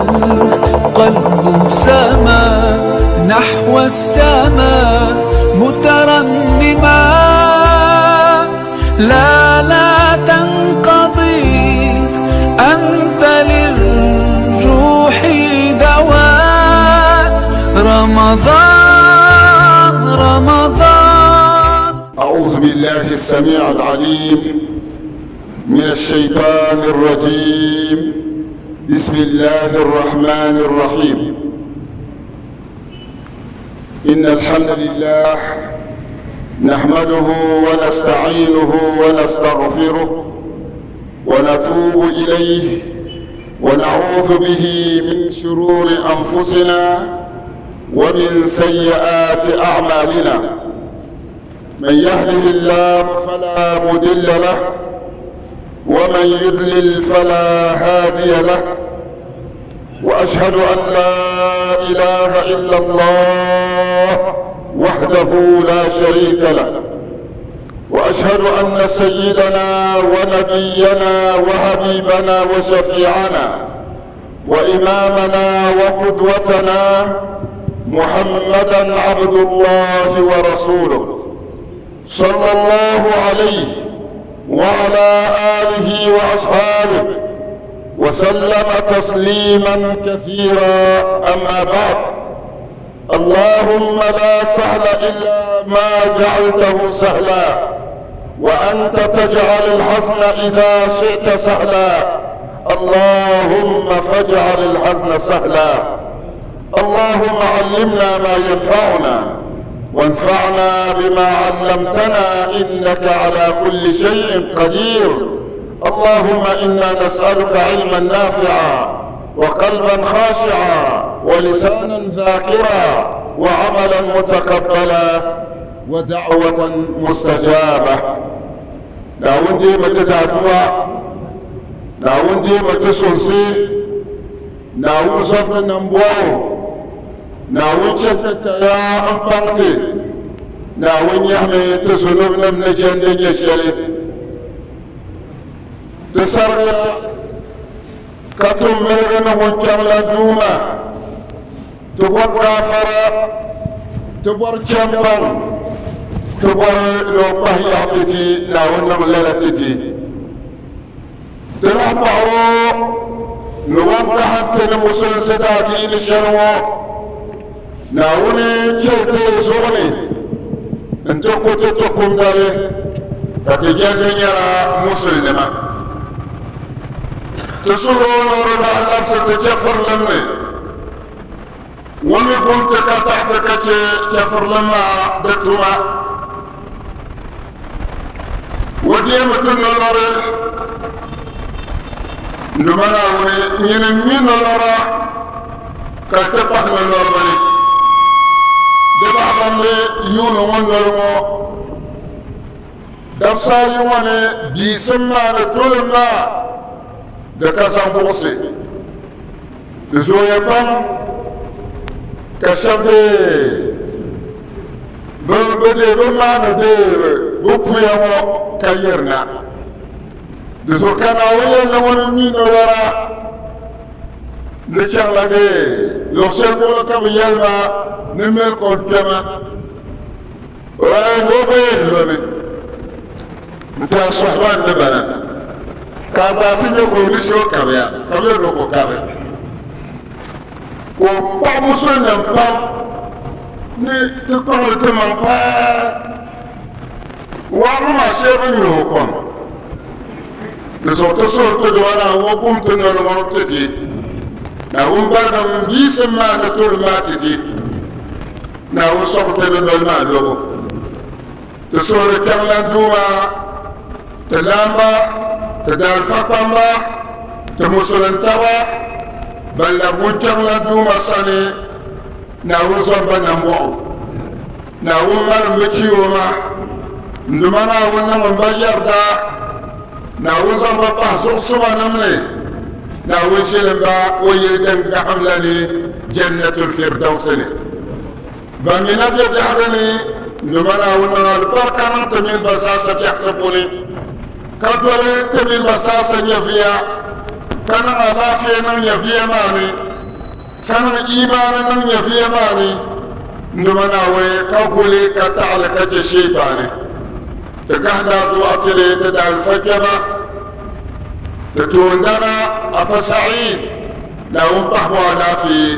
والقلب سما نحو السماء مترنما. لا لا تنقضي، أنت للروح دواء. رمضان رمضان. أعوذ بالله السميع العليم من الشيطان الرجيم. بسم الله الرحمن الرحيم. إن الحمد لله نحمده ونستعينه ونستغفره ونتوب إليه ونعوذ به من شرور أنفسنا ومن سيئات أعمالنا. من يهده الله فلا مضل له ومن يضلل فلا هادي له، واشهد ان لا اله الا الله وحده لا شريك له، واشهد ان سيدنا ونبينا وحبيبنا وشفيعنا وامامنا وقدوتنا محمدا عبد الله ورسوله، صلى الله عليه وعلى آله وأصحابه وسلم تسليما كثيرا. أما بعد، اللهم لا سهل إلا ما جعلته سهلا، وأنت تجعل الحزن إذا شئت سهلا، اللهم فاجعل الحزن سهلا. اللهم علمنا ما ينفعنا وانفعنا بما علمتنا، إنك على كل شيء قدير. اللهم إنا نسألك علما نافعا وقلبا خاشعا ولسانا ذاكرا وعملا متقبلا ودعوة مستجابة. Naawuni deemi ti daadua, Naawuni deemi ti sunsi, Naawuni zɔbi ti nambɔɣu, Naawuni chɛli ti taya m-paŋ ti, Naawuni nyɛhimi ti zunubnim ni jɛndi nyɛ shɛli. Ti sarigiya ka tum miligi ni ŋun kpɛŋla Duuma, ti bɔri gaafara, ti bɔri chɛmpaŋ, ti bɔri ni o kpahi yaɣi ti ti. Naawuni niŋ lala ti ti. Ti lahi paɣir o ni o gahim ti ni musulinsi daadiini shɛli ŋɔ. Naawuni chɛli ti di zuɣu ni nti ku ti ti kum dali ka ti jɛndi nyɛla musulinima. Ti suhir o ni o di lahi labisi ti chɛfurilim ni. O mi gum ti ka taɣi ti ka chɛ chɛfurilim maa di tuma. O deemi ti nolɔri. N Duuma Naawuni, nyini m-mi nolɔra ka ti pahi nolɔriba ni. Di bahi bamli yuuni ŋɔ noli ŋɔ dabisa ayi ŋɔ ni biisim maa ni tulim maa di ka zaŋ buɣisi. Di zooya pam ka shɛba deei bɛ deei bɛ maani deei bɛ puya ŋɔ ka yirina. Di zuɣu ka Naawuni yɛli ni ŋuni m-mi nolɔra ni chaŋla deei luɣ shɛli polo ka bɛ yɛli ma ni Milkom kpɛma o gba yɛn lomi n-ti a sɔhiba n-ni bala ka a gbaai ti nya ka o ni shee o kabiya ka bɛ yɛli ni o ku kabi ka o paɣi musulinim pam ni ti kpaŋli ti maŋ paai wɔɣiri maa shee bi nyuhi o kom. Di zuɣu ti suhuri ti Duuma Naawuni o kum ti noli ŋɔ ti ti. Naawuni barigim biisim maa ni tulim maa ti ti. Naawuni sɔŋ ti ni noli maa lobu. Ti suhuri kpiɔŋlan Duuma, ti laamba, ti daalifa kpamba, ti musulintaba ban labi ŋun kpiɔŋlan Duuma sani, Naawuni zɔri ba nambɔɣu. Naawuni malim bɛ chibo maa. N Duuma Naawuni niŋ m ba yarida. Naawuni zaŋ ba pahi zuɣusumanim ni. Naawuni ʒilim ba o yili din gahim la ni, Jannatul Firdausi ni. Ban mi na be biɛhigu ni, n Duuma Naawuni niŋ alibarika niŋ ti mini ba zaasa biɛhisi puuni, ka doli ti mini ba zaasa nyɛviya, ka niŋ alaafee niŋ nyɛviya maa ni. Ka niŋ imaani niŋ nyɛviya maa ni n Duuma Naawuni, ka guli ka taɣili ka chɛ Shietaani. Ti gahindi adu'a tiri ti daalifa kpɛma, ti toondana Afa Sa'id, Naawuni pahimi o alaafee.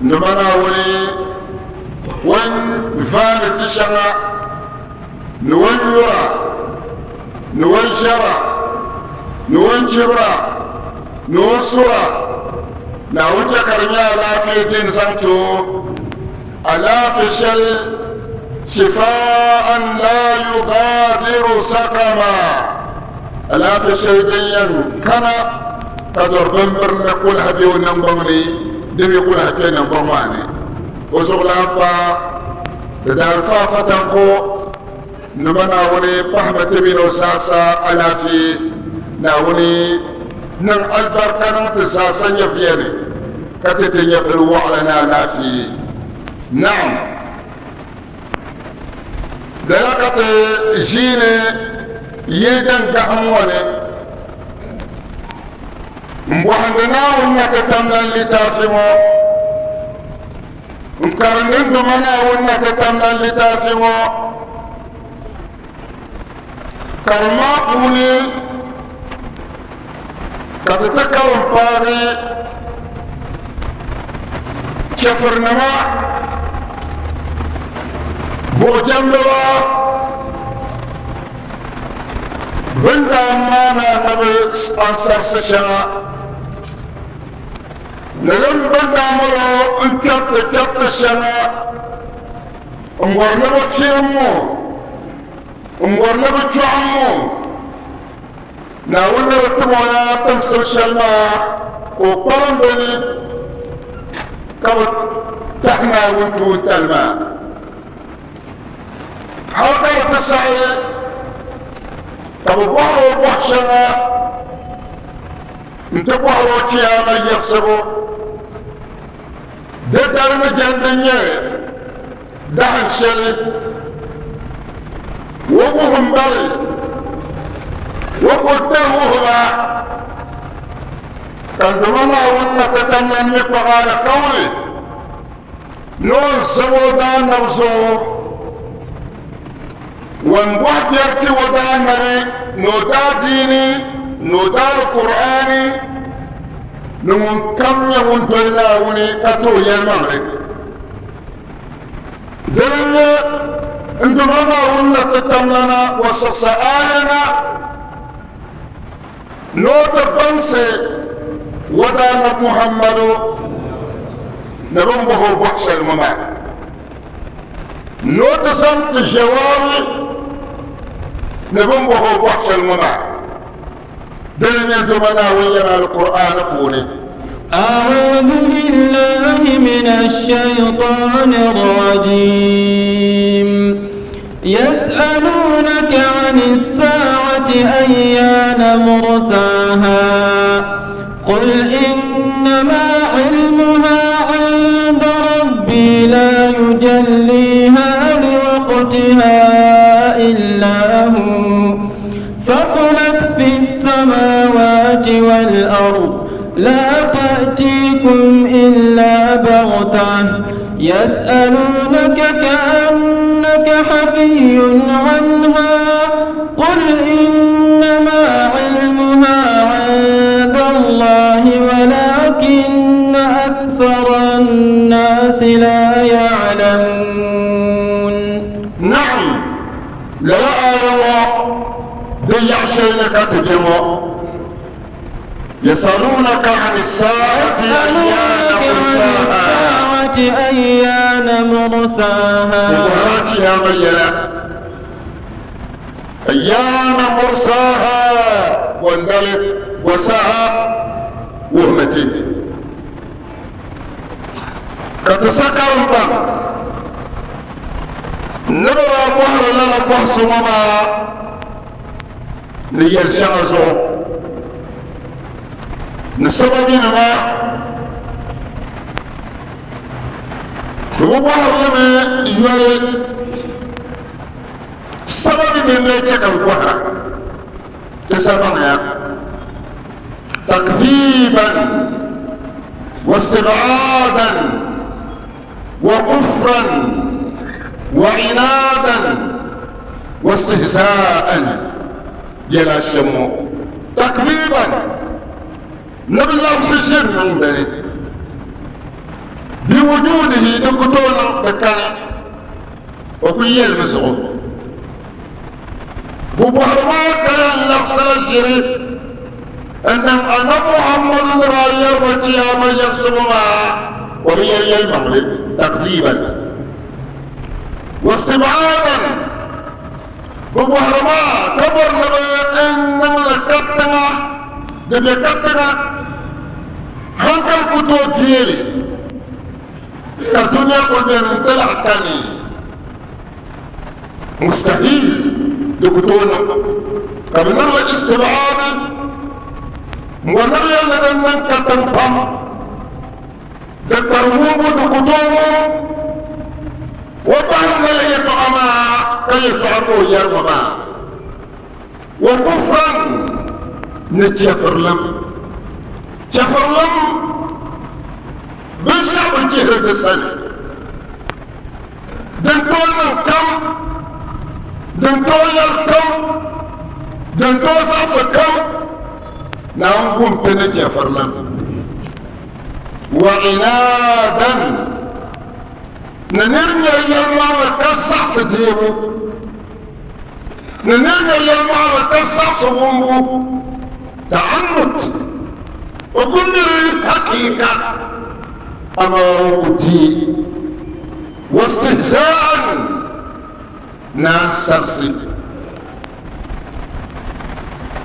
N Duuma Naawuni, o ni vaani ti shɛŋa ni o ni nyura ni o ni ʒɛra ni o ni chibira ni o ni sura, Naawuni chɛ ka di nyɛ alaafee din zaŋ ti o, alaafee shɛli shifaa'an laa yugaadiru sakama, alaafee shɛli din yɛn kana ka dɔri bimbirili ku lahi be o niŋgbuŋ ni, di mi ku lahi kpe niŋgbuŋ maa ni. O zuɣulan pa ti daalifa Fatanko Nima Naawuni pahimi ti mini o zaasa alaafee. Naawuni niŋ alibarika niŋ ti zaasa nyɛviya ni ka ti ti nyɛvili waɣila ni alaafee. Naam! Lala ka ti ʒiini yili din gahim ŋɔ ni m-bɔhindi Naawuni na ti tamlan litaafi ŋɔ. N karindi n Duuma Naawuni na ti tamlan litaafi ŋɔ. Karim maa puuni ka ti ti karim paagi chɛfurinima, buɣujɛmdiba, bɛ ni daa maani anabi ansarisi shɛŋa ni din bi daa mali o n-kpɛriti kpɛriti shɛŋa n-bɔri ni bɛ fiɛlim o, n-bɔri ni bɛ chɔɣim o. Naawuni ni bi tim o na timsiri shɛli maa ka o kpalim bɛ ni ka bɛ tahi Naawuni tuuntali maa hal ka di ti saɣi ka bɛ bɔhir o bɔh shɛŋa nti bɔhir o chiyaama yiɣisibu di dali ni jɛndi nyɛ dahin shɛli o wuhim ba li o kul tiri wuhi ba ka n Duuma Naawuni na ti tam lan mi kpaɣ alikauli ni o ni sab o daanab zuɣu ŋun bɔhi biɛri ti o daanabi ni o daadiini ni o daalkur'aani ni ŋun kam nyɛ ŋun doli Naawuni ka ti o yɛlimaŋli. Dini n-nyɛ n Duuma Naawuni na ti tamlana o siɣisi aaya na ni o ti baŋsi o daanab Muhammadu ni bɛ ni bɔhi o bɔhi shɛli ŋɔ maa, ni o ti zaŋ ti jawaabi ni bɛ ni bɔhi o bɔhi shɛli ŋɔ maa. Dini n-nyɛ n Duuma Naawuni yɛla Alkur'aani puuni. أعوذ بالله من الشيطان الرجيم يسألونك عن الساعة أيان مرساها قل إنما علمها عند ربي لا يجليها لوقتها إلا هو ثقلت في السماوات والأرض لا تأتيكم إلا بغتة يسألونك كأنك حفي عنها قل إنما علمها عند الله ولكن أكثر الناس لا يعلمون. نعم lala aaya ŋɔ di yaɣ shɛli ni ka ti be ŋɔ, Yasalunaka ani saa'ati ayyaana mursaaha. Bɛ bɔhiri a chiyaama yɛla, ayyaana mursaaha, bɔndali, bɔ saha wuhimi ti Ka ti sa karim baŋ ni bɛ daa bɔhiri lala bɔhisi ŋɔ maa ni yɛl shɛŋa zuɣu ni sababinima. Bɛ bi bɔhiri li mi yoli sababi din lee chɛ ka bɛ bɔhira. Ti sa baŋya takziiban. واستبعادا وكفرا وعنادا واستهزاء يلا شمو تكذيبا نبي الله سجن من ذلك بوجوده دكتور بكان وكل المزعوم ببهرما كان نفس الشريف أن أنا محمد رأي وقيامة يقسمها وهي المغرب تكذيبا واستبعادا ببهرما كبر نبا أن لكتنا دبكتنا hankali ku tooi deeli ka duniya kuli beni n ti lahi kani mustahil di ku tooi niŋ ka bi niŋli istibaadi n bɔri ni bi yɛli ni din niŋ katiŋ pam di kpari wumbu di ku tooi wum o bahim lala yɛtɔɣa maa ka yɛtɔɣa ka o yɛri ŋɔ maa wa kufran ni chɛfirilim chɛfirilim binshɛɣu bi chihiri di sani din tooi niŋ kam din tooi yɛli kam din tooi zaɣisi kam Naawuni gum ti ni chɛfirilim wa inaadan ni nir nyɛ yɛlimaŋli ka zaɣisi deebu ni nir nyɛ yɛlimaŋli ka zaɣisi wumbu ta'annut o ku miri hakiika amaa o ku deei wastihzaa'an naan sarisi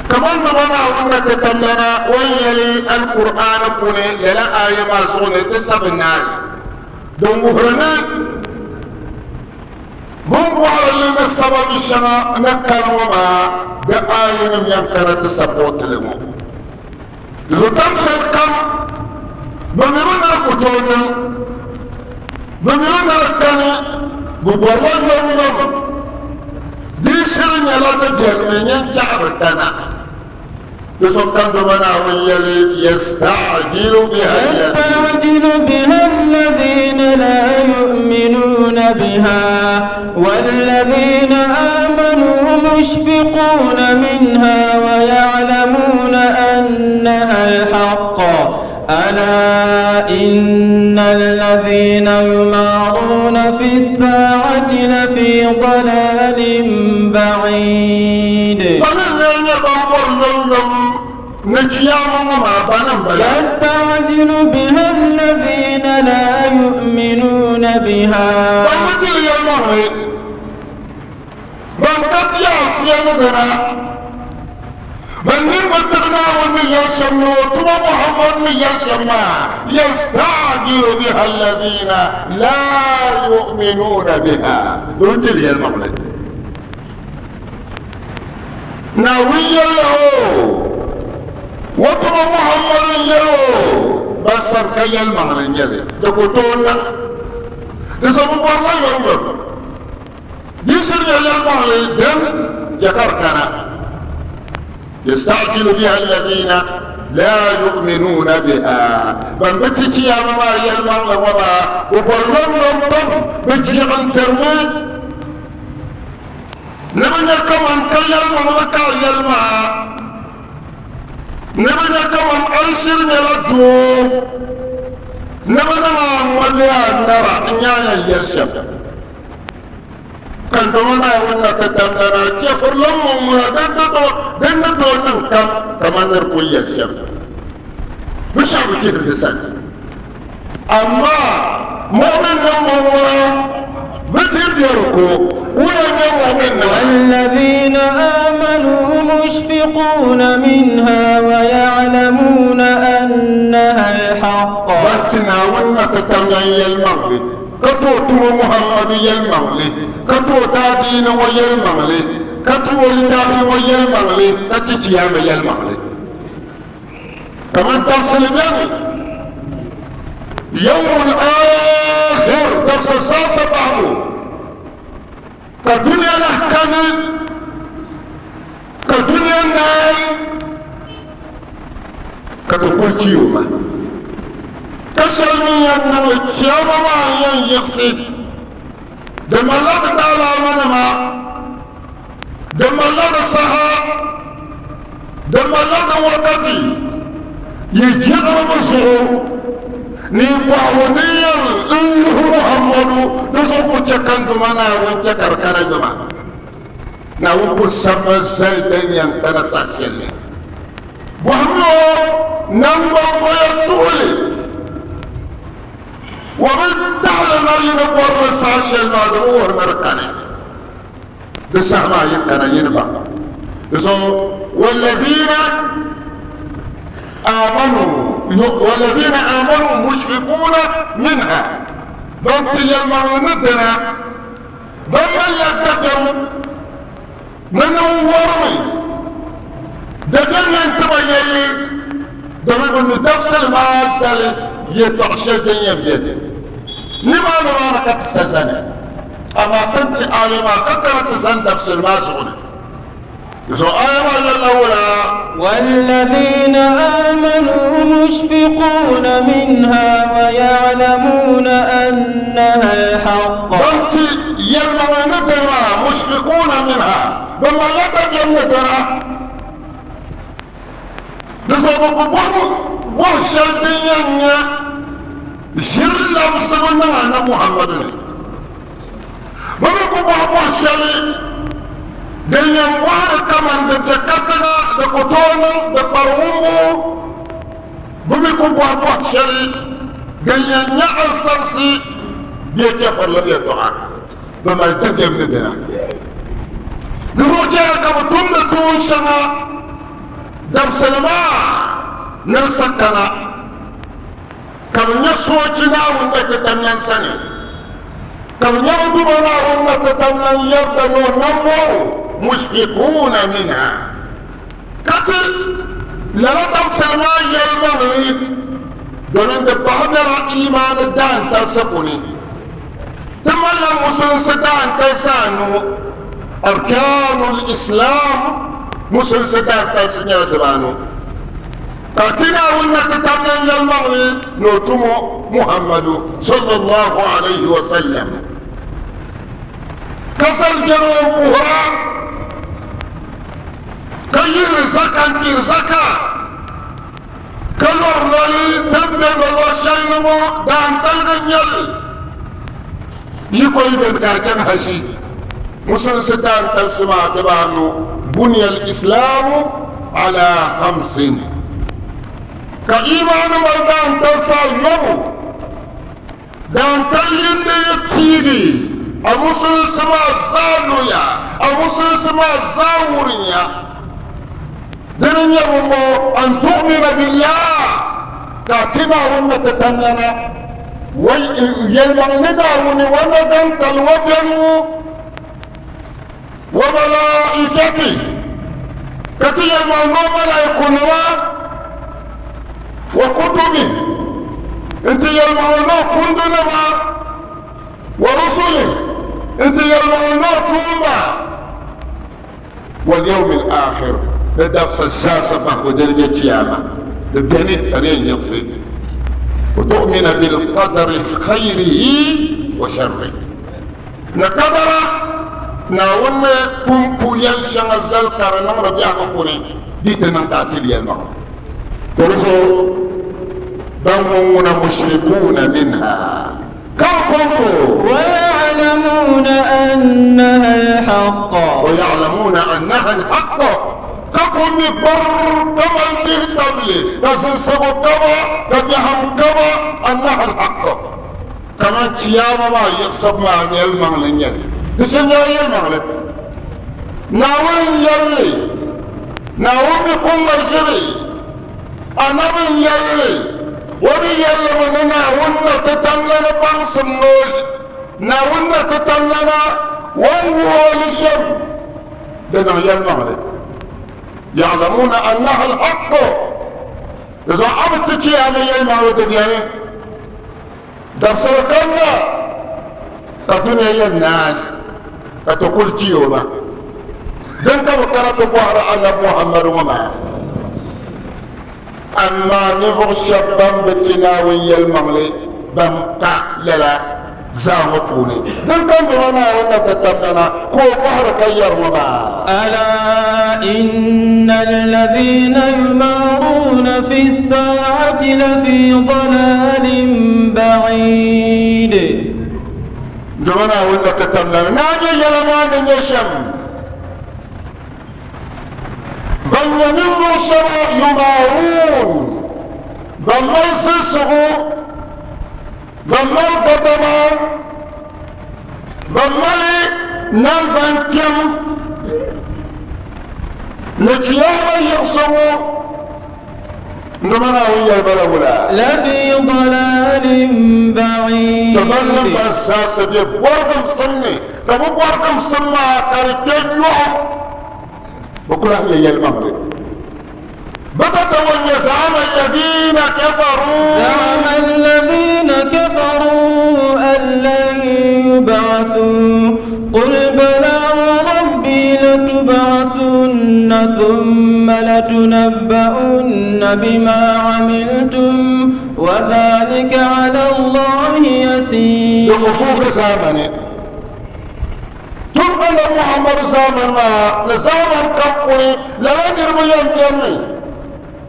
kaman dama Naawuni na ti tamdana o ni yɛli Alkur'aani puuni lala aaya maa zuɣu ni ti sabi naai din wuhiri ni bɛ ni bɔhiri li ni sababi shɛŋa ni kani ŋɔ maa di aayanim yɛn kana ti sapɔɔti li ŋɔ. Di zuɣu tam shɛli kam bɛ mi bi ni di ku tooi niŋ, bɛ mi bi ni di kani, bɛ bɔrila yomyom. Di yi shiri nyɛla di benimi nyin kpɛɣu bi kana. Di sokam dama Naawuni yɛli, Yasta'jilu biha يستعجل بها الذين لا يؤمنون بها والذين آمنوا مشفقون منها ويعلمون أنها الحق ألا إن الذين يمارون في الساعة لفي ضلال بعيد يستعجل بها الذين لا يؤمنون بها Ban ka ti asiya ni dina, ban niriba tiri Naawuni ni yɛli shɛm ni o tuma Muhammad ni yɛli shɛm maa, yastaajilu biha alladhina laa yu'minuuna biha, bɛ bi tiri yɛlimaŋli. Naawuni yɛliya o, o tuma Muhammad n-yɛli o, ban sabi ka yɛlimaŋli n-nyɛ li, di ku tooi niŋ. Di zuɣu bɛ bɔrila yomyom. Di shiri nyɛ yɛlimaŋli din chɛ ka di kana. Yasta'jilu biha alladhina la yu'minuuna biha. Ban bi ti Chiyaama maa yɛlimaŋli ŋɔ maa, bɛ bɔri yomyom pam, bɛ jiɣi n-tirimi ni bɛ nya kaman ka yɛlimaŋli ka a yɛli maa, ni bɛ nya kaman a yi shiri nyɛla doo, ni bɛ niŋ a ŋma bee a nara n-nyɛ a yɛn yɛli shɛm. Ka dama Naawuni na ti damdana chɛfurilim ŋɔ ŋuna din ni tooi niŋ kam kaman ni di kul yɛli shɛm. Binshɛɣu bi chihiri di sani. Amaa muɣiminnim ŋɔ ŋuna bɛ ti be di ko, wula n-nyɛ muɣiminnima? والذين آمنوا مشفقون منها ويعلمون أنها الحق Ban ti Naawuni na ti tamya n-yɛlimaŋli. Ka ti o tumo Muhammadu yɛlimaŋli, ka ti o daadiini ŋɔ yɛlimaŋli, ka ti o litaafi ŋɔ yɛlimaŋli, ka ti Chiyaama yɛlimaŋli. Kaman dabisili beni, Yawmul Aakhir, dabisa zaasa bahibu, ka dunia lahi kani, ka dunia naai, ka ti kuli chi o ma. Ka shɛli min yɛn niŋli chiyaama maa n-yɛn yiɣisi. Di malila di daalaamanima, di malila di saha, di malila di wakati. Yi jiɣiriba zuɣu ni yi bɔhigu din yɛn n-yuhi Muhammadu di zuɣu ku chɛ ka n Duuma Naawuni chɛ ka di kana yoma. Naawuni ku sabimi zali din yɛn kana saha shɛli ni. Bɔhimi o naŋgbanvoya tuhili o bi taɣili na yi ni bɔri li saha shɛli maa, di bi wuhiri ni di kani. Di saha maa yi kana yi ni baŋ. Di zuɣu walladhina amanu walladhina amanu mushfiquna minha ban ti yɛlimaŋli ni dina ban malila dabiɛm ni niŋ wɔrimi dabiɛm yɛn ti ba yɛlli domi bɛ mi dabisili maa dali yɛtɔɣ shɛli din yɛn beni nimaani maa ni ka ti sa zani. Amaa ti ni ti aaya maa ka kana ti zani dabisili maa zuɣu ni. Di zuɣu aaya maa yɛlila wula? والذين آمنوا مشفقون منها ويعلمون أنها الحق. Ban ti yɛlimaŋli ni dini maa, mushfiquuna minha, bɛ malila dabiɛm ni dina. Di zuɣu bɛ ku bɔhi bɔhi shɛli din yɛn nyɛ ʒiri labisibu niŋ Anabi Muhammadu ni. Bɛ mi ku bɔhi bɔhi shɛli din yɛn bɔhiri kaman di be katiŋa, di ku tooi niŋ, di kpari wumbu. Bɛ mi ku bɔhi bɔhi shɛli din yɛn nyɛ ansarisi bee chɛfurilim yɛtɔɣa. Bɛ mali dabiɛm ni dina. Di zuɣu chɛya ka bɛ tumdi tuun shɛŋa dabisili maa ni di sa kana. Ka bɛ nya soochi Naawuni na ti tamlan sani, ka bɛ nya bɛ Duuma Naawuni na ti tamlan yɛrida ni o namɔbu, mushfiquuna minha. Ka ti lala dabisili maa yɛlimaŋli, domin di pahi bela iimaani daantalisi puuni. Ti malila musulinsi daantalisi anu, arkaanul islaam, musulinsi daantalisi nyɛla dibaanu. Ka ti Naawuni na ti tam lan yɛlimaŋli ni o tumo Muhammadu sallallahu alayhi wa sallam, ka zali biɛri o puhira, ka yihiri zaka n-tiri zaka, ka lɔri noli din be nolɔr shɛli ni ŋɔ daantaligi n-nyɛ li. Yi ko yi beni ka di chaŋ haʒi musulinsi daantalisi maa dibaanu, Buniya al-islaamu ala khamsin, ka imaani mali daantalisi ayɔbu, daantal yindi yi piigi a musulinsi maa zaa luya, a musulinsi maa zaa wurinya. Dini n-nyɛ bɔŋɔ, an tu'mina billah, ka a ti Naawuni na ti tamlana, wa yɛlimaŋli ni Naawuni, wa nadan tali wa bɛŋu, wa malaikati, ka ti yɛlimaŋli ni o malaikunima, wa kutubi, n-ti yɛlimaŋli ni o kundunima, wa rusuli, n-ti yɛlimaŋli ni o tuumba. Walyawmi al-akhir, ni dabisa zaasa bahigu dini nyɛ Chiyaama, di beni ka di yɛn yiɣisi. Wa tu'mina bil-qadari khayrihi wa sharrihi, ni kadara Naawuni ni pun pu yɛl shɛŋa zali ka di niŋdi biɛhigu puuni, di ti niŋ ka a ti di yɛlimaŋli. To di zuɣu ban ŋun ŋuna mushrikuuna minha. Ka bɛ kɔŋko. Waya'lamuuna annaha al-haqq. Waya'lamuuna annaha al-haqq. Ka ku mi kpar ka mali dihi tabili, ka zilisigu kaba, ka biɛhim kaba, annaha al-haqq. Kaman Chiyaama maa yiɣisibu maa yɛlimaŋli n-nyɛ li. Di shiri nyɛla yɛlimaŋli. Naawuni n-yɛli li. Naawuni mi ku ŋma ʒiri. Anabi n-yɛli li, o mi yɛlimi ni Naawuni na ti tamlana baŋsim ni o Naawuni na ti tamlana o ni wuhi o li shɛm di niŋ yɛlimaŋli. Ya'lamuuna annaha al-haqqu, di zuɣu a bi ti Chiyaama yɛlimaŋli di beni dabisili kanna ka dunia yɛn naai ka ti kuli chi o ba. Din ka bi kana ti bɔhiri Anabi Muhammadu ŋɔ maa. Amaa ninvuɣ shɛb ban bi ti Naawuni yɛlimaŋli ban pa lala zaa ŋɔ puuni, din ka nima Naawuni na ti tamda na ka o bɔhiri ka yɛri ŋɔ maa. Ala inna alladhina yumaruna fi saa'ati lafi dalalin ba'id. Dama Naawuni na ti tamda na ni a nya yɛla maa ni nyɛ shɛm. Ban nyɛ ninvuɣ shɛba yumaaruun, ban mali zilsigu, ban mali gadama, ban mali naŋgbankpɛm ni Chiyaama yiɣisibu, Nduma Naawuni yɛli ba la wula? Lafi dalalin ba'id. Ka bannim ban zaasa be bɔrigimsim ni, ka bɛ bɔrigimsim maa ka di kpe yɔɣu, bɛ ku lahi nya yɛlimaŋli. Bɛ ka ta ŋɔ n-nyɛ za'ama alladhina kafaru. Za'ama alladhina kafaru an lan yub'athu qul bala wa rabbi latub'athunna thumma latunabba'unna bima 'amiltum wa dhalika 'ala Allahi yasir. Di ku fuugi zaamani tun Annabi Muhammadu zaamani maa ni zaamani kam puuni lala niriba yɛn benimi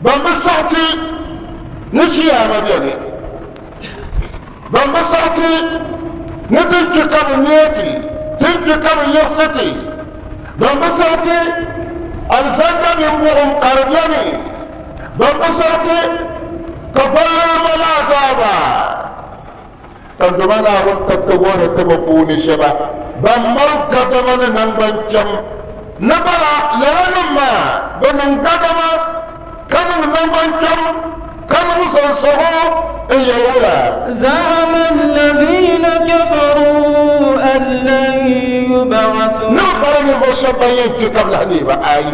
ban bi saɣiti ni chiyaama beni. Ban bi saɣiti ni ti kpi ka bɛ neei ti, ti ni kpi ka bɛ yiɣisi ti. Ban bi saɣiti alizanda mini buɣim ka di beni. Ban bi saɣiti ka balli mali azaaba. Kandoma Naawuni tabiti wuhiri ti bɛ puuni shɛba ban mali gadama ni naŋgbankpɛm ni bala lala nim maa bɛ niŋ gadama ka niŋ naŋgbankpɛm ka niŋ zalisigu n-yɛli wula? Za'ama alladhina kafaru an lan yub'athu. Ni bɛ pala ninvuɣ shɛb ban yɛn kpi ka bɛ lahi neei ba, aai,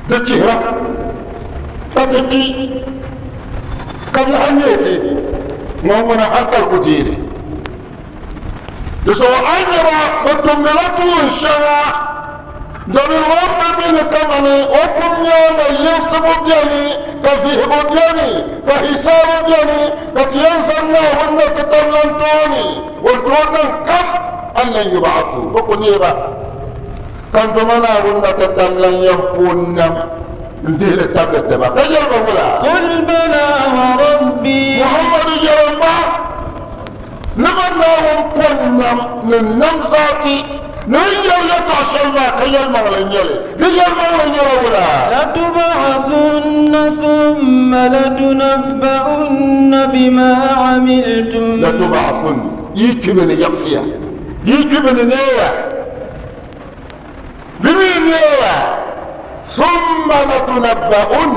di chihira ka ti kpi ka bɛ lahi neei ti, ŋɔ ŋuna hankali ku deei li. Di zuɣu a ni nya ba bɛ tumdila tuun shɛŋa domin o bi mi ni kamani o kum nyaaŋa yiɣisibu beni, ka vihigu beni, ka hisaabu beni, ka ti yɛn zaŋ Naawuni na ti tam lan tooni, o ni tooi niŋ kam an lan yub'athu, bɛ ku neei ba. Ka n doma Naawuni na ti tam lan yɛn pooi nam n-dihi li tabili ti ba, ka yɛli ba wula? Qul bala wa Rabbi. Muhammadu yɛlim ba, Ni man Naawuni po n-nam ni n nam zaati ni n yɛli yɛtɔɣ shɛli maa ka yɛlimaŋli n-nyɛ li. Di yɛlimaŋli nyɛla wula? Latub'athunna thumma latunabba'unna bima 'amiltum. Latub'athunna, yi kpi bɛ ni yiɣisi ya, yi kpi bɛ ni neei ya, Bɛ mi neeya, thumma latunabba'un,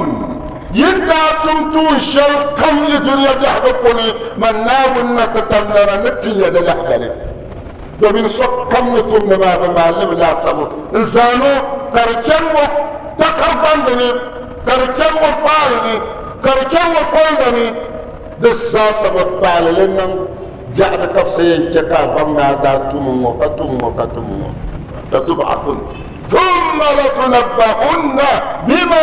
yi ni daa tum tuun shɛli kam yi dunia biɛhigu puuni, man Naawuni na ti tam lana ni ti nya di lahibali. Domin sokam ni tumdi maa bi maali li mi laasabu n-zaan o ka di chani o takari bandi ni, ka di chani o faali ni, ka di chani o folda ni. Di zaasa bi paali li niŋ biɛɣuni ka bɛ sa yɛn chɛ ka a baŋ ni a daa tum n-ŋɔ ka tum n-ŋɔ ka tum n-ŋɔ. Latub'athun thumma latunabba'unna bima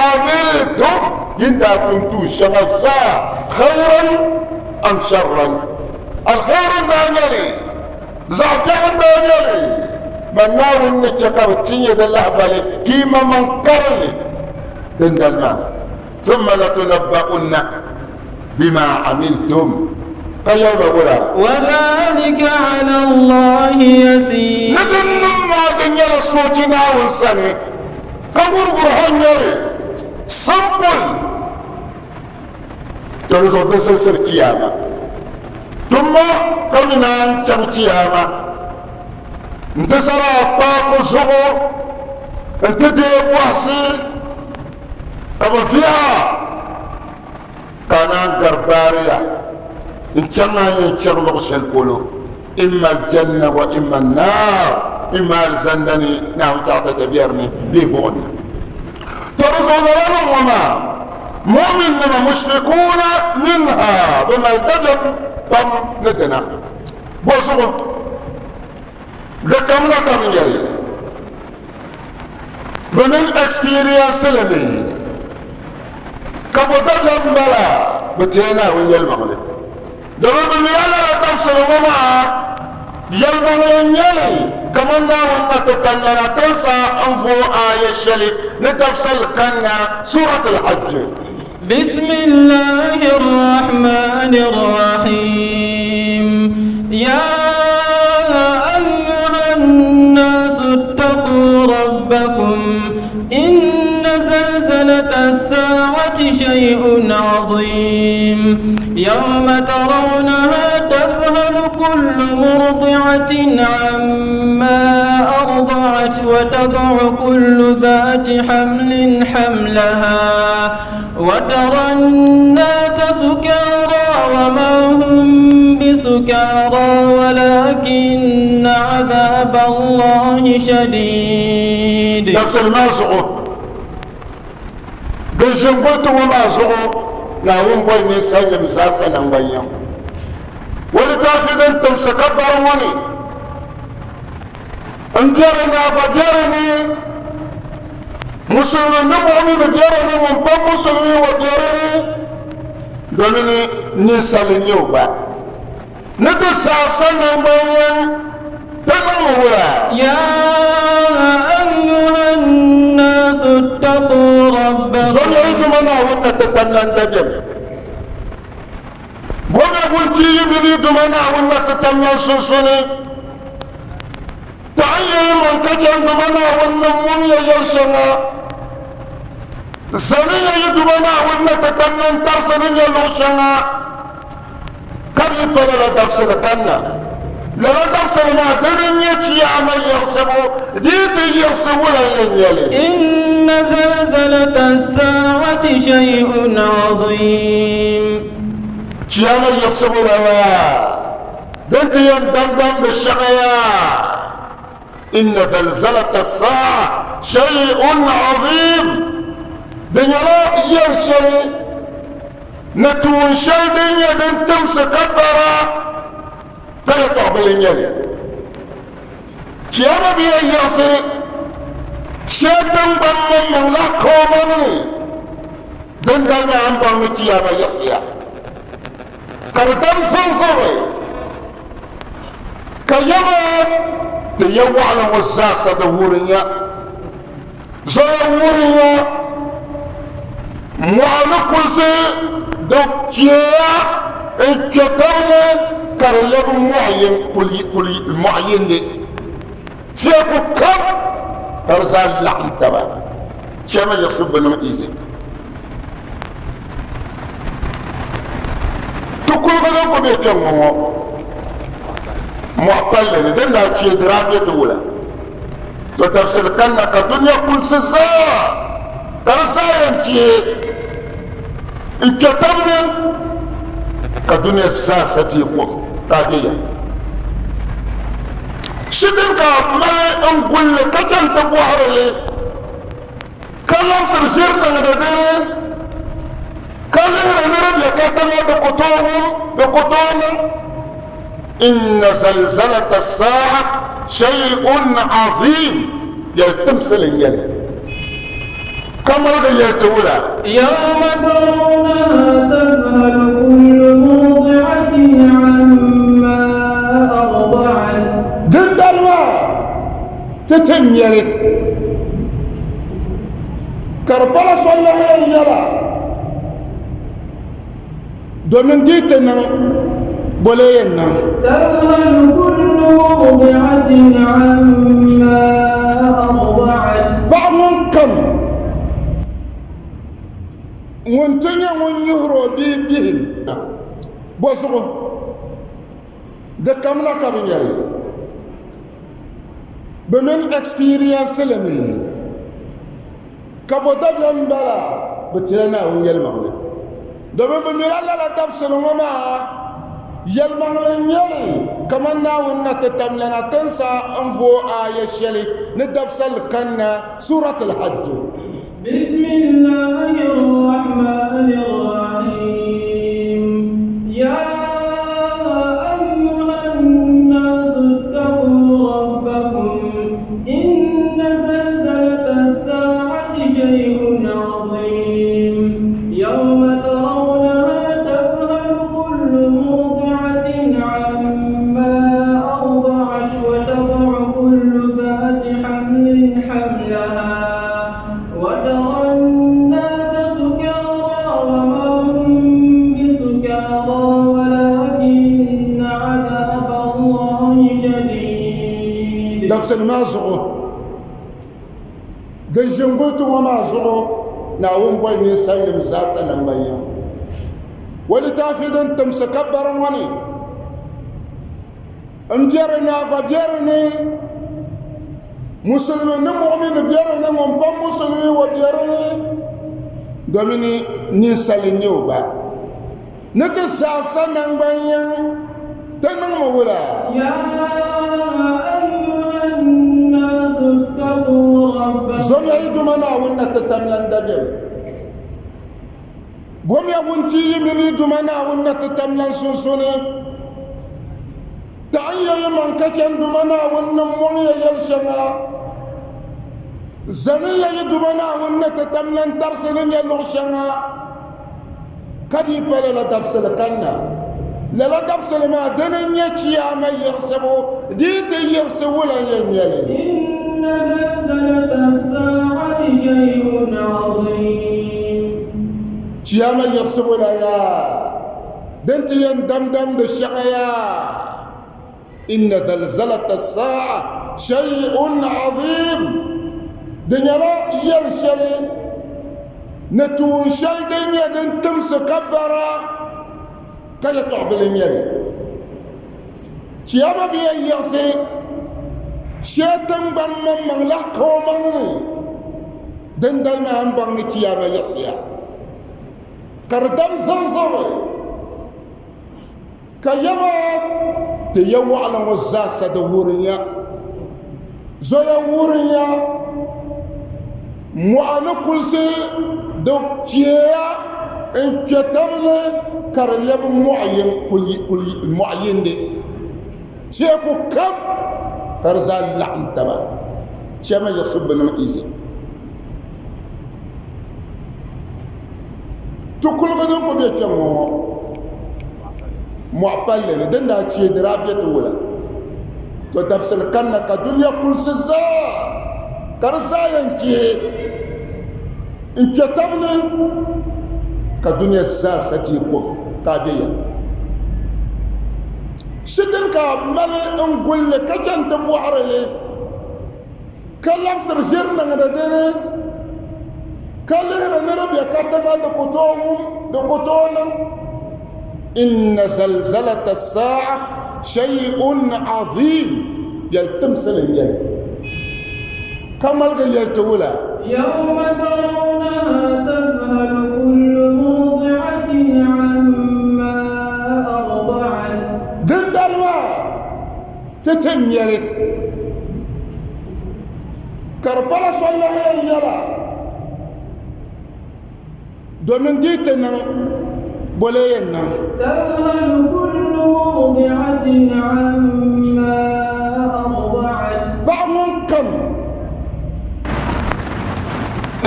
amiltum, yi ni daa tum tuun shɛŋa zaa, khayran am sharran, alkhairi n-daa nyɛ li, zaɣ biɛɣu n-daa nyɛ li, man Naawuni ni chɛ ka bɛ ti nya di lahibali ka yi maŋmaŋ karim li dindali maa. Thumma latunabba'unna bima amiltum, ka yɛli ba wula? Wadhalika ala Allahi yasir. Ni din niŋ maa di nyɛla soochi Naawuni sani, ka wuriguri ha nyɛli, simple, to di zuɣu di zilsiri chiyaama. Tumma ka mi naan chaŋ chiyaama n-ti zani a kpaaku zuɣu n-ti deei bɔhisi ka bɛ viɛha ka a naan gari baariya n-chaŋ a ni yɛn chaŋ luɣ shɛli polo, imma aljanna wa imma annaar, imma alizanda ni Naawuni chaɣ ti dabiɛri ni bee buɣim ni. Tɔ di zuɣu lala niŋ ŋɔ maa, mu'minnima mushrikuuna minha, bɛ mali dabiɛm pam ni dina. Bɔzuɣu? Di kamina ka bɛ yɛli. Bɛ niŋ experience li mi. Ka bo dabiɛm m-bala bɛ teei Naawuni yɛlimaŋli? Domin bɛ mi a lala dabisili ŋɔ maa yɛlimaŋli n-nyɛ li kaman Naawuni na ti kanna na tinsa n-vooi aaya shɛli ni dabisili kanna Surat Al-Hajj. Bismillahi Rahmani Rahim Ya ayyuhan nasu ittaqu rabbakum inna zalzalata as-sa'ati shay'un 'azim yawma tarawnaha tadhhalu kullu murdi'atin 'amma arda'at wa tada'u kullu dhati hamlin hamlaha وترى الناس سكارى وما هم بسكارى ولكن عذاب الله شديد. Dabisili maa zuɣu, din ʒi n-guli ti ŋɔ maa zuɣu, Naawuni boli ninsalinim zaasa naŋgbanyaŋ o litaafi din timsi ka bari ŋɔ ni, N biɛri ni a gba biɛri ni, Musulimi ni muɣimini biɛri ni, ŋun pa musulimi ŋɔ biɛri ni, domini ninsali n-nyɛ o gba ni ti zaɣisa naŋgbanyin ti niŋmi wula? Ya ayyuha nnaasu ittaqu rabbakum. Zomiya yi Duuma Naawuni na ti tamla n dabiɛm. Bomiya wuntia yi mini yi Duuma Naawuni na ti tamla n sunsuuni. Paɣi ya yi maŋ ka chɛ n Duuma Naawuni ni mum ya yɛl shɛŋa. Zani ya yi Duuma Naawuni na ti tamla n tarisi ni nyɛ luɣ shɛŋa, ka di yi pa lala dabisili kanna. Lala dabisili maa dini n-nyɛ Chiyaama yiɣisibu, di yi ti yiɣisi wula n-yɛn nyɛ li? Inna zalzalata as-saa'ati shay'un 'aziim. Chiyaama yiɣisibu la maa din ti yɛn damdamdi shɛŋa yaa, Inna zalzalata as-saa'a shay'un 'aziim, di nyɛla yɛl shɛli ni tuun shɛli din nyɛ din timsi ka bara ka yɛtɔɣ bili n-nyɛ li. Chiyaama bi yɛn yiɣisi shee tiŋgbani maŋmaŋ lahi ka o maŋ ni, dindali maa a ni baŋ ni chiyaama yiɣisiya. Ka di dam zaŋzaŋi ka yɛma ti ya waɣila ŋɔ zaasa di wurinya, zoya wurinya, mɔɣa ni kulisi di kpeya n-kpe tab ni ka di lɛbi mɔɣ yindi. Teeku kam ka di zaa laɣim taba. Chɛma yiɣisibu bi niŋ izi. Ti kuliga din ku be kpɛŋŋɔ ŋɔ mɔɣ palli ni din daa chee di daa be ti wula. To dabisili kanna ka dunia kulisi zaa ka di zaa yɛn chee n-kpe tab ni ka dunia zaa sa ti yi kom ka a be ya. Shi din ka a mali n-guli li ka chani ti bɔhiri li. Ka labisiri ʒiri niŋdi di ni, ka lihiri ni di be katiŋa di ku tooi wum, di ku tooi niŋ. Inna zalzalata saa'a shay'un azim, yɛli timsili n-nyɛ li, ka ŋmaligi yɛli ti wula. Yawma tarawnaha tadhhalu kullu murdi'atin 'amma arda'at. Dindali maa ti ti nya li. Ka di pala sɔllahiya yɛla, domin di ti niŋ bole yɛn niŋ. Tadhhalu kullu murdi'atin 'amma arda'at. Paɣa ŋun kam ŋun ti nyɛ ŋun nyuhiri o bia bihim, bɔzuɣu di kamina ka bɛ nyɛri. Bɛ mini experience li mi ka bo dabiɛm m-bala bɛ tila Naawuni yɛlimaŋli, domin bɛ mila lala dabisili ŋɔ maa yɛlimaŋli n-nyɛ li kaman Naawuni na ti tamlana tinsa n-vooi aaya shɛli ni dabisili kanna Surat Al-Hajj. Bismillahi Rahmani Rahim Ya ayyuhan nasu ittaqu rabbakum inna zalzalata as-sa'ati shay'un 'azim yawma. Dabisili maa zuɣu din ʒi n-guli ti ŋɔ maa zuɣu Naawuni boli ninsalinim zaasa naŋgbanyiŋ o litaafi din timsi ka bari ŋɔ ni n beri ni a gba beri ni musulimi ni muɣmini beri ni ŋun pa musulimi o beri ni domin ninsali n-nyɛ o gba. Ni ti zaasa naŋgbanyiŋ ti niŋmi wula? Zomiya yi Duuma Naawuni na ti tamla n dabiɛm. Bomiya wuntia yi mini yi Duuma Naawuni na ti tamla n sunsuuni. Taɣim ya yi maŋ ka chɛ n Duuma Naawuni ni mɔŋ ya yɛl shɛŋa. Zani ya yi Duuma Naawuni na ti tamla n tarisi ni nyɛ luɣ shɛŋa. Ka di pa lala dabisili kanna. Lala dabisili maa dini n-nyɛ Chiyaama yiɣisibu, di yi ti yiɣisi wula n-yɛn nyɛ li? Inna zalzalata as-saa'ati shay'un 'aziim. Chiyaama yiɣisibu la yaa, din ti yɛn damdamdi shɛŋa yaa. Inna zalzalata as-saa'a shay'un 'aziim. Di nyɛla yɛl shɛli ni tuun shɛli din nyɛ din timsi ka bara ka yɛtɔɣ bili n-nyɛ li. Chiyaama bi yɛn yiɣisi shee tiŋgbani maŋmaŋ lahi ka o maŋ ni, dindali maa a ni baŋ ni chiyaama yiɣisiya ka di dam zaŋzaŋi. Ka yɛma ti ya waɣila ŋɔ zaasa di wurinya, zoya wurinya, mɔɣa ni kulisi di kpeeya n-kpe tab ni ka di lɛbi mɔɣ yindi. Teeku kam ka di zaa laɣim taba. Chama yiɣisibu bi niŋ izi. Ti kuligi din ku be kpɛŋŋɔ ŋɔ mɔɣu palli ni din daa chee di daa be ti wula. To dabisili kanna ka dunia kulisi zaa ka di zaa yɛn chee n-kpe tab ni ka dunia zaa sa ti kom ka a be ya. Shidin ka a mali n-guli li ka chani ti bɔhiri li. Ka labisiri ʒiri niŋdi di ni, ka lihiri ni di be katiŋa di ku tooi wum, di ku tooi niŋ. Inna zalzalata saa'a shay'un azim, yɛli timsili n-nyɛ li. Ka ŋmaligi yɛli ti wula? Yawma tarawnaha tadhhalu kullu murdi'atin 'amma arda'at. Dindali maa ti ti nyɛli ka di pala soli lahi yɛn yɛla domin di ti niŋ bole yɛn niŋ. تذهل كل مرضعة عما أرضعت Paɣa ŋun kam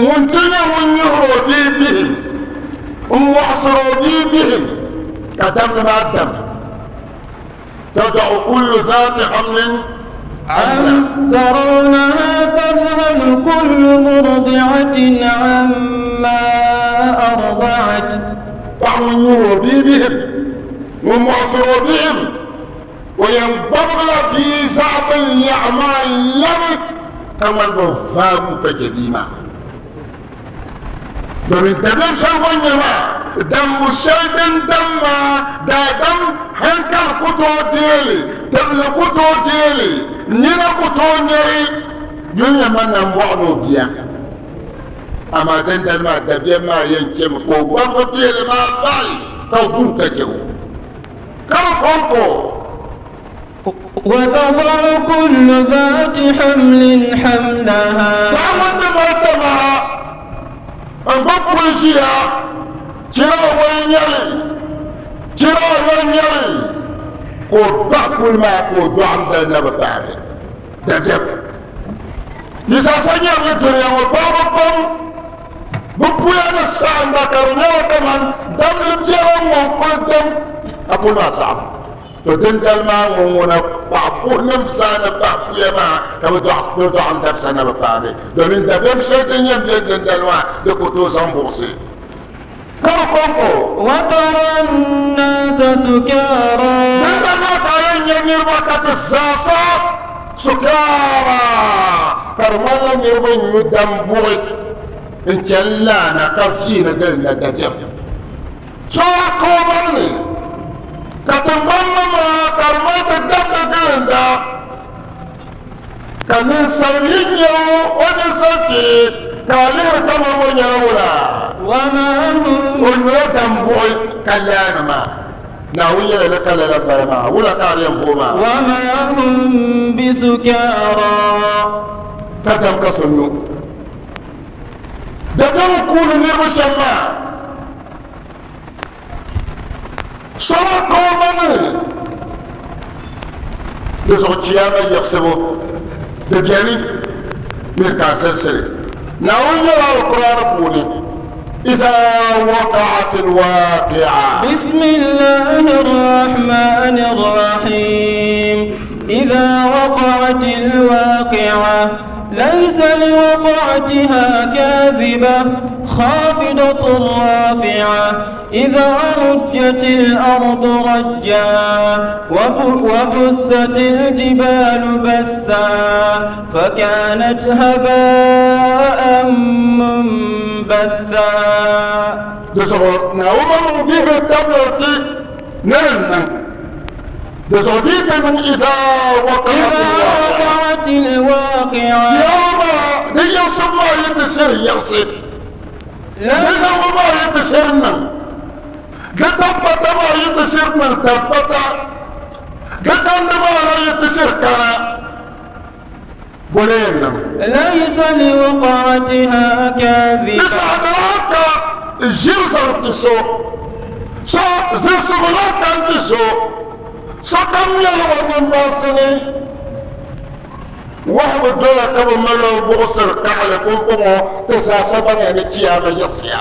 ŋun ti nyɛ ŋun nyuhiri o bia bihim n-wɔɣisiri o bia bihim ka damdi maa dam. تضع كل ذات حمل عن ترونها تذهل كل مرضعة عما أرضعت فعن بهم ومعصر بهم وينبغ في زعب يعمل لم كما البفام كجبيما Domin dabiɛm shɛli ŋɔ n-nyɛ maa, dambu shɛli din dam maa, daadam hankali ku tooi deei li, tibili ku tooi deei li, nina ku tooi nya li. Yuli nyɛ man na mɔɣu ni o bia, amaa dindali maa dabiɛm maa yɛn chɛmi ka o gbabigi biɛli maa bahi ka guui ka chɛ o ka bi kɔŋko. وتضع كل ذات حمل حملها. Paɣa ŋun ti mali tamaha n-gbubi puli ʒiya, chira o wali nyɛli, chira o lɔri nyɛli, ka o bahi puli maa ka o dɔɣim dali na bi paagi dabiɛm. Yi zaasa nyari ni dunia ŋɔ paɣiba pam bɛ puya ni saɣinda ka di nyɛla kaman damli biɛla ŋ-ŋɔ n-kuli dam ka puli maa saɣim. To dindali maa ŋun ŋuna paɣa kuhinim zaa ni bahi puya maa ka bɛ dɔɣim dabisa na bi paagi, domin dabiɛm shɛli din yɛn beni dindali maa di ku tooi zaŋ buɣisi ka di kɔŋko. وترى الناس سكارى. Dindali maa ka a yɛn nya niriba ka ti zaasa Sukara ka di ŋmanila niriba n-nyu dam buɣi n-chani laana ka viiri gili na dabiɛm. So a ka o maŋ ni, ka tiŋgbani maa ka di mali ti damdi gilinda, ka ninsal yi nya o, o ninsal kpee, ka a lihiri kaman o nyɛla wula? O nyula dam buɣi ka laani maa. Naawuni yɛla ni ka lala m-bala maa, wula ka a di yɛn vooi maa? Ka dam ka so nyu. Dabiɛm n-kuuni niriba shɛm maa. Sɔŋ ka o ma ni di zuɣu chiyaama yiɣisibu di beni mi ka a zilisi li. Naawuni yɛla Alkur'aani puuni, Iza waqa'ati lwaqi'a. Bismillahi rrahmani rrahim. Iza waqa'ati lwaqi'a. ليس لوقعتها كاذبة خافضة رافعة إذا رجت الأرض رجا وبست الجبال بسا فكانت هباء منبثا. Di zuɣu Naawuni ŋun dihiri tabili ti ni di niŋ. Di zuɣu di yi ti niŋ idha waqa'ati l-waqi'a, Kiyama maa di yiɣisibu maa yi ti shiri yiɣisi, di niŋbu maa yi ti shiri niŋ, di tabbata maa yi ti shiri niŋ tabbata, di kandi maa na yi ti shiri kana, boli yɛn niŋ. Laysa liwaqa'atiha kadhiba. Di saha di lahi ka ʒiri zaŋ ti so, so zilisigu lahi ka n-ti so, sokam nyɛla o nimbaŋsi ni. Wahibu doya ka bɛ mal o buɣisiri kaɣili pumpɔŋɔ ti zaasa baŋya ni Chiyaama yiɣisiya.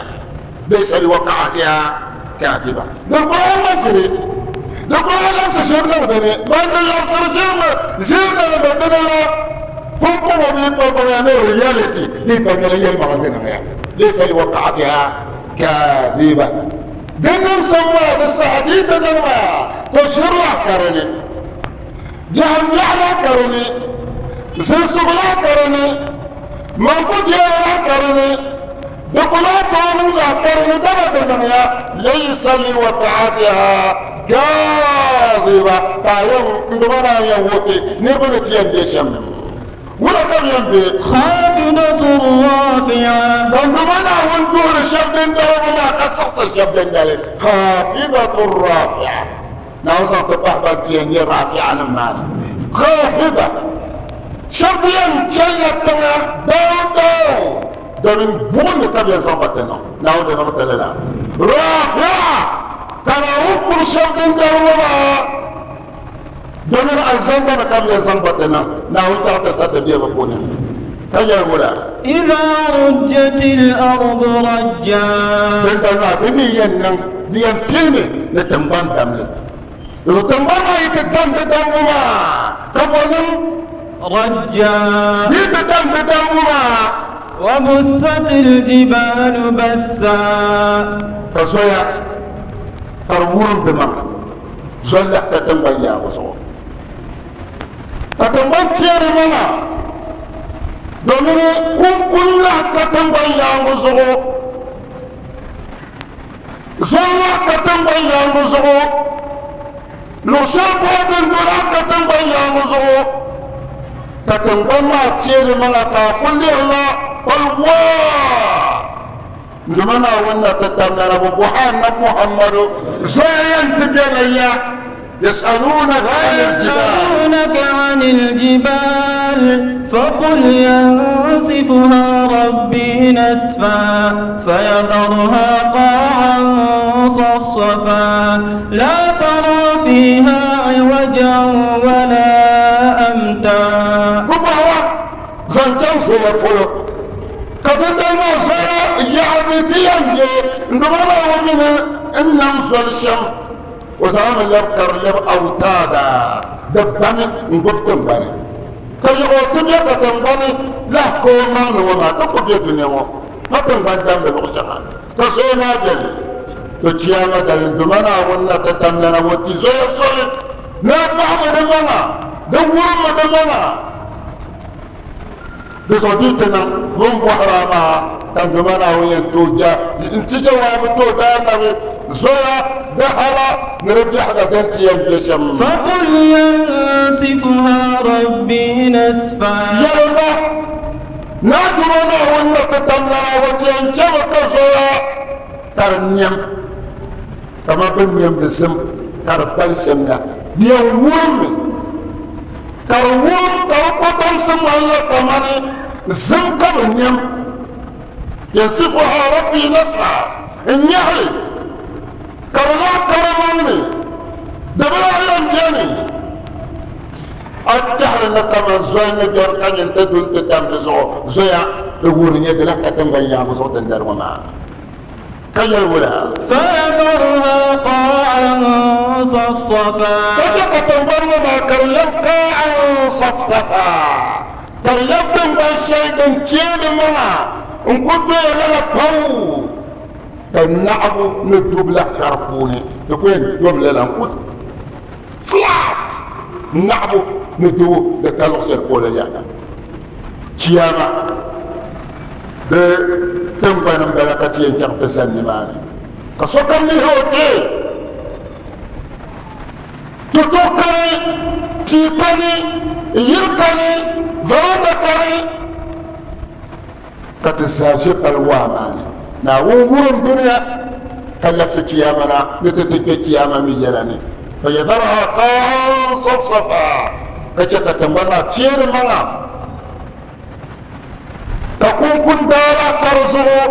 Laysa liwaqa'atiha kadhiba. Di gbaai ma ʒiri, di gbaai labisi ʒiri niŋ di ni. Ban di labisiri ʒiri niŋdi di ni la pumpɔŋɔ bɛ yi kpa baŋya ni reality di yi pa nyɛla yɛlimaŋli di niŋya. Laysa liwaqa'atiha kadhiba. Di niŋsim maa di saha di yi ti niŋ maa to ʒiri lahi ka di ni, biɛhim biɛɣu lahi ka di ni, zilisigu lahi ka di ni, maŋkudiɛli lahi ka di ni. Di ku lahi tooi niŋ zaɣ karili dama di niŋya laysa liwaqa'atiha kaadhiba ka a yɛn n duma naan yɛn wuhi ti niriba ni ti yɛn be shɛm. Wula ka bɛ yɛn be? Khafidatun rafi'a. Ka n duma Naawuni duhiri shɛba dindaligu maa ka siɣisiri shɛba dindali. Khafidatun rafi'a. Naawuni zaŋ ti pahi ban ti yɛn nyɛ rafi'a nim maa ni. Khafida. Shɛba ti yɛn chanila tiŋa down down. Domin buɣim ni ka bɛ yɛn zaŋ ba ti niŋ Naawuni di niŋ ti li la. Rafi'a, ka Naawuni kuri shɛba dindali ŋɔ maa, domin alizanda ni ka bɛ yɛn zaŋ ba ti niŋ Naawuni chaɣ ti sa ti be bɛ puuni. Ka yɛli wula? Idha rujjati l-ardu rajja. Dindali maa bɛ mi yɛn niŋ di yɛn pilimi ni tiŋgbani damli. Di tiŋgbani maa yi ti dam di dambu maa, ka bɔ niŋ? Rajja. Di yi ti dam di dambu maa. Wa bussati l-jibaalu bassa. Ka zoya ka di wurim di maŋa, zoli lahi ka tiŋgbani yaagu zuɣu. Ka tiŋgbani teeri maŋa, domini kunkuni lahi ka tiŋgbani yaaŋgu zuɣu. Zoli la ka tiŋgbani yaaŋgi zuɣu, luɣ shɛli polo din do la ka tiŋgbani yaaŋgi zuɣu, ka tiŋgbani maa teeri maŋa ka a kul lihirila pal waa. N Duuma Naawuni na ti tamlana bi bɔhi Annabi Muhammadu, Zoya yɛn ti bela ya? Yas'alunaka anil jibal. ويسألونك عن الجبال فقل ينسفها ربي نسفا فيذرها قاعا صفصفا لا ترى فيها عوجا ولا أمتا. Bɛ bɔhi wa zaŋ chaŋ zoya polo, ka dindali maa zoya yaɣa ni ti yɛn be n Duuma Naawuni mini n nam zoli shɛm. O zaŋmi lɛbi ka di lɛbi awutaada di bani n-gbubi tiŋgbani, ka yiɣi o ti be ka tiŋgbani lahi ka o maŋ ni ŋɔ maa ti ku be dunia ŋɔ pa tiŋgbani damdi luɣ shɛŋa ka zoya maa beni. To Chiyaama dali n Duuma Naawuni na ti tamlana ŋɔ ti zoya soli ni di kpahimi di maŋa, di wurimmi di maŋa. Di zuɣu di ti niŋ bɛ ni bɔhiri a maa ka n Duuma Naawuni yɛn tooi ja n-ti jawaabi ti o daanabi zoya di hala ni di biɛhiga din ti yɛn be shɛm. Faqul yansifuha Rabbi nasfa. Yɛlim ba, Ni a Duuma Naawuni ni ti tamlana o ti yɛn chɛmi ka zoya ka di nɛm kaman bɛ ni nɛmdi zim ka di pali shɛm la. Di yɛn wurimmi. Ka di wurim ka di kɔtomsi ŋmanila kamani zim ka bi nɛm. Yansifuha Rabbi nasfa, n-nyɛhi li ka di lahi karimaŋ ni di bi lahi yɛn beni. A tɛhiri ni kaman zoli ni biɛri ka nyin ti du nti tam di zuɣu zoya, di wuhiri nyɛ di lahi ka tiŋgbani yaangi zuɣu dindali ŋɔ maa. Ka yɛli wula? Fayadharuha qa'an safsafa. Ka chɛ ka tiŋgbani ŋɔ maa ka di lɛbi qa'an safsafa, ka di lɛbi tiŋgbani shɛli din teei di maŋa n-ku doya lala pɔu, ka naɣibu ni dubu lahi ka di puuni, di ku yɛn domi lala n-ku flat, naɣibu ni dubu di ka luɣ shɛli polo yaha. Chiyaama di tiŋgbani m-bala ka ti yɛn chaŋ ti zani nimaani ka sokam lihi o kpee. Tutu kani, tia kani, yili kani, varanda kani ka ti zaa ʒe pali waa maa ni. Naawuni wurim dunia ka labisi chiyaama na ni ti ti kpe chiyaama mi yɛla ni. Fayadharaha qa'an safsafa, ka chɛ ka tiŋgbani maa teeri maŋa ka kunkun daa lahi ka di zuɣu,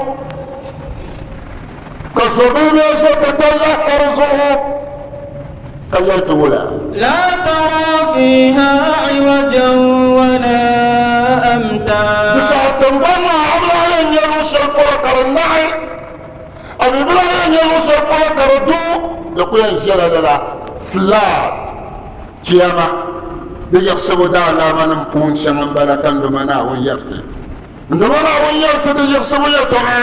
ka zobili bee zo titali lahi ka di zuɣu, ka yɛli ti wula. La tara fiha iwajan wala amta. Di saha tiŋgbani maa a bi lahi yɛn nya luɣ shɛli polo ka di naɣi, a mi bi lahi yɛn nya luɣ shɛli polo ka di du, di ku yɛn ʒiɛla lala flat. Chiyaama di yiɣisibu daalaamanim puun shɛŋa m-bala ka n Duuma Naawuni yɛri ti. N Duuma Naawuni yɛri ti di yiɣisibu yɛtɔɣa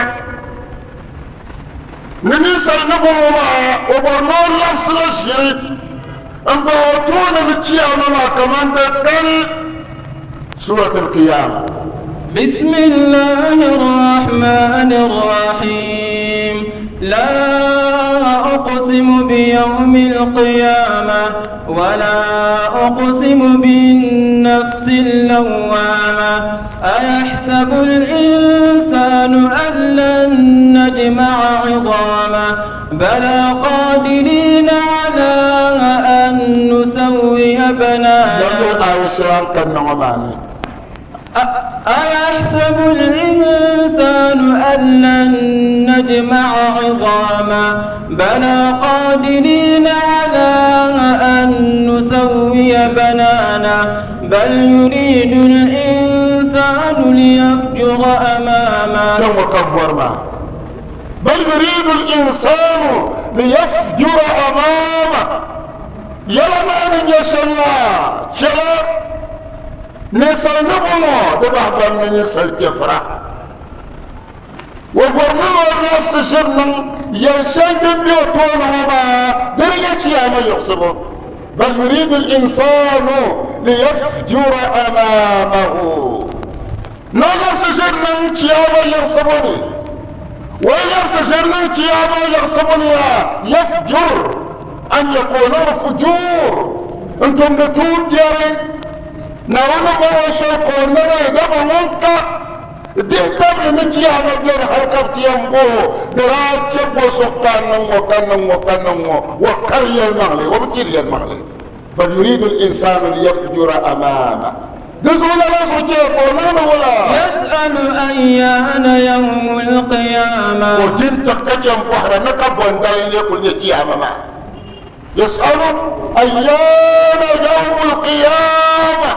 ni ninsal ni bɔŋɔ maa, o bɔri ni o labisila ʒiri m-bah o tooni ni chiyaama maa kaman di kani Surat Al-Qiyama. Bismillahi Rahmani Rahim. La uqsimu bi yawmil qiyamah wa la uqsimu bin nafsil lawwamah. أيحسب الإنسان أن لن نجمع عظامه بلى قادرين على أن نسوي بنانه. أيحسب الإنسان أن لن نجمع عظامه بلى قادرين على أن نسوي بنانه بل يريد الإنسان ليفجر أمامه. Kpɛŋɔ ka bɔri maa. Bal yuridu l-insaanu liyafjura amaama. Yɛla maa ni nyɛ shɛm maa, chɛla ninsal ni bɔŋɔ di bahi bam ni ninsal chɛfira. O bɔri mi ni o labisi ʒiri niŋ yɛl shɛli din be o tooni ŋɔ maa di di nyɛ chiyaama yiɣisibu. Bal yuridu l-insaanu liyafjura amaamahu. Ni o labisi ʒiri niŋ chiyaama yiɣisibu ni. O yi labisi ʒiri niŋ chiyaama yiɣisibu ni yaa, yafjur, a ni nya ka o niŋdi fujuur n-tumdi tuumbiɛri. Naawuni ni bɔŋɔ shɛli ka o niŋ li, dama ŋun ka dihi tabili ni chiyaama beni hal ka bɛ ti yɛn bɔh o, di daa chɛ bɔ so ka a niŋ ŋɔ, ka niŋ ŋɔ, ka niŋ ŋɔ, o kari yɛlimaŋli, o bi tiri yɛlimaŋli. Bal yuridu l-insaanu liyafjura amaama. Di zuɣu lala zuɣu chɛ ka o niŋdi wula? Yas'alu ayyaana yawmul qiyaama. O di n-ti ka chɛ m-bɔhira ni ka bɔ n-dali n-lee kuli nyɛ chiyaama maa. Yas'alu ayyaana yawmul qiyaama.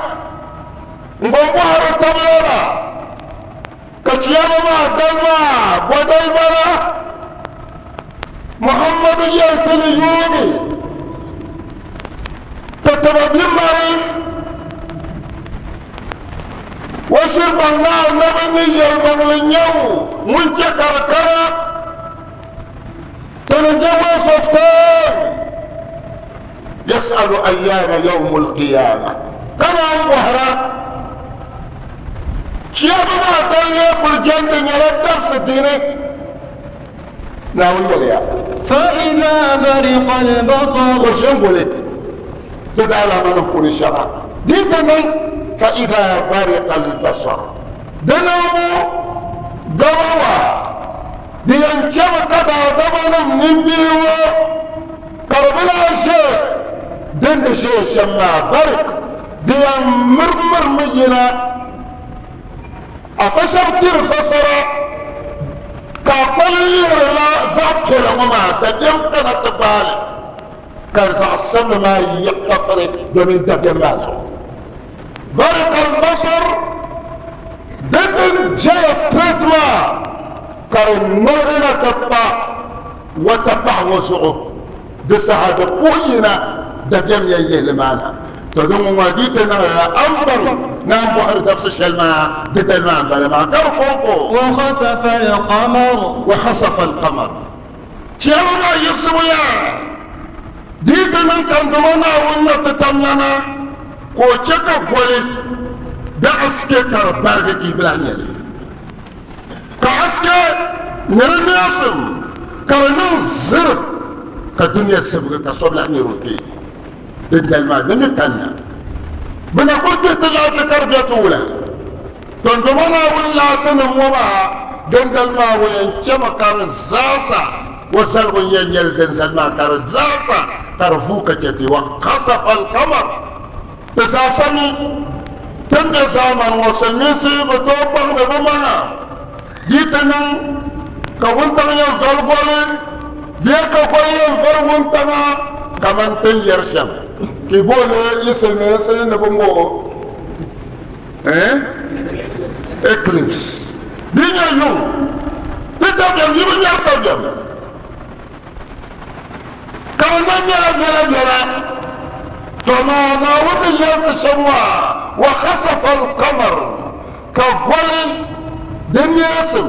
M-bɔ m-bɔhiri tabila la ka chiyaama maa dali maa bɔ dali bala? Muhammadu yɛli ti ni yuuni ka taba bi mari o shiri baŋ ni anabi ni yɛlimaŋli nyɛ o ŋun chɛ ka di kana ti ni je waste of time yasalu ayyana yawmul qiyama ka naan bɔhira. Chiyaama maa dali kuli jɛndi nyɛla dabisi dini. Naawuni yɛliya. فإذا برق البصر. O ʒe n-guli di daalaamanim puuni shɛŋa di ti niŋ فإذا برق البصر di niŋbu gaba waa di yɛn chɛmi ka daadamanim nimbihi ŋɔ ka di bi lahi ʒe din ni ʒe shɛm maa barik di yɛn mirimirimi yina. Afa shɛba tiri fasara ka a kpali lihirila zaɣ piɛla ŋɔ maa dabiɛm kana ti gbaai li, ka zaɣ sabila maa yiɣi kafiri domin dabiɛm maa zuɣu. Barik al-basar din din jɛya straight maa ka di ŋmaligina ti kpa wata paɣa ŋɔ zuɣu. Di saha di puhi yina dabiɛm yɛn yihi li maa na. To di ŋɔ maa di ti niŋla a ni baŋ ni a ni bɔhiri dabisi shɛli maa di dali maa m-bala maa ka di kɔŋko. Wa khasafa al-qamar. Wa khasafa al-qamar. Chiyaama maa yiɣisibu yaa di yi ti niŋ ka n Duuma Naawuni na ti tamlana ka o chɛ ka goli di aske ka di barigi ka yi bi lahi nya li. Ka haske ni di neesim ka di niŋ ziri ka dunia sibigi ka so bi lahi nyari o kpee. Dindali maa di mi kanna. Bɛ na kuli kpe ti laati ka di be ti wula. Tɔndoma Naawuni laatinim ŋɔ maa dindali maa o yɛn chɛmi ka di zaasa o zaligu n-yɛn nyɛli dinzali maa ka di zaasa ka di vuui ka chɛ ti wa khasafa al-qamar. Ti zaasa mi ti ni be zaamani ŋɔ silimiinsi bi tooi kpaŋdi bɛ maŋa di ti niŋ ka wuntaŋ yɛn vali goli bee ka goli yɛn vali wuntaŋa kaman ti ni yɛri shɛm ka yi booni yi silimiinsi ni bi mo eclipse di nyɛ yuŋ ti dabiɛm yi bi nyari dabiɛm. Ka di na nyɛla biɛlabiɛla, to amaa Naawuni ni yɛli ti shɛm maa, Wa khasafa al-qamar, ka goli di neesim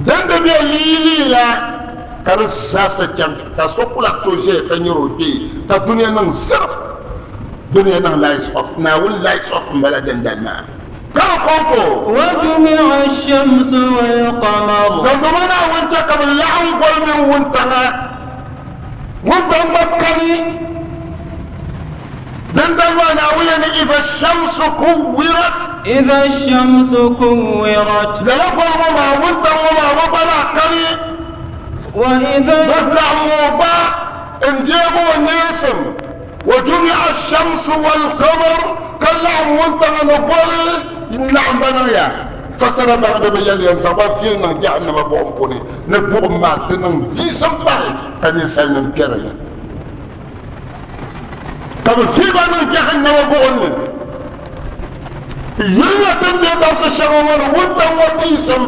din di be liilii la, ka di zaasa chaŋ, ka so ku lahi tooi ʒeya ka nyari o kpee, ka dunia niŋ zirib, dunia niŋ lights off, Naawuni lights off m-bala dindali maa. Ka di kɔŋko. Wa jumi'a ash-shamsu wal-qamar. Dindoma Naawuni chɛ ka bɛ laɣim goli mini wuntaŋa, wuntaŋ gba kani. Dindali maa Naawuni yɛli ni, Idha ash-shamsu kuwwirat. Idha ash-shamsu kuwwirat. Lala goli ŋɔ maa, wuntaŋ ŋɔ maa, o gba lahi kani. Wa idha. Bɛ laɣim o gba n-deegi o neesim. Wa jumi'a ash-shamsu wal-qamar, ka laɣim wuntaŋa ni goli n-laɣim ba niŋ ya. Fasara baŋdiba bi yɛliya n-zaŋ ba fiili niŋ jahannama buɣim puuni ni buɣim maa ti niŋ biisim pahi ka ninsalinim kpɛri li. Ka bɛ fiili ba niŋ jahannama buɣim ni. Yuli ya ti ni be dabisi shɛŋa ŋɔ ni wuntaŋ ŋɔ biisim.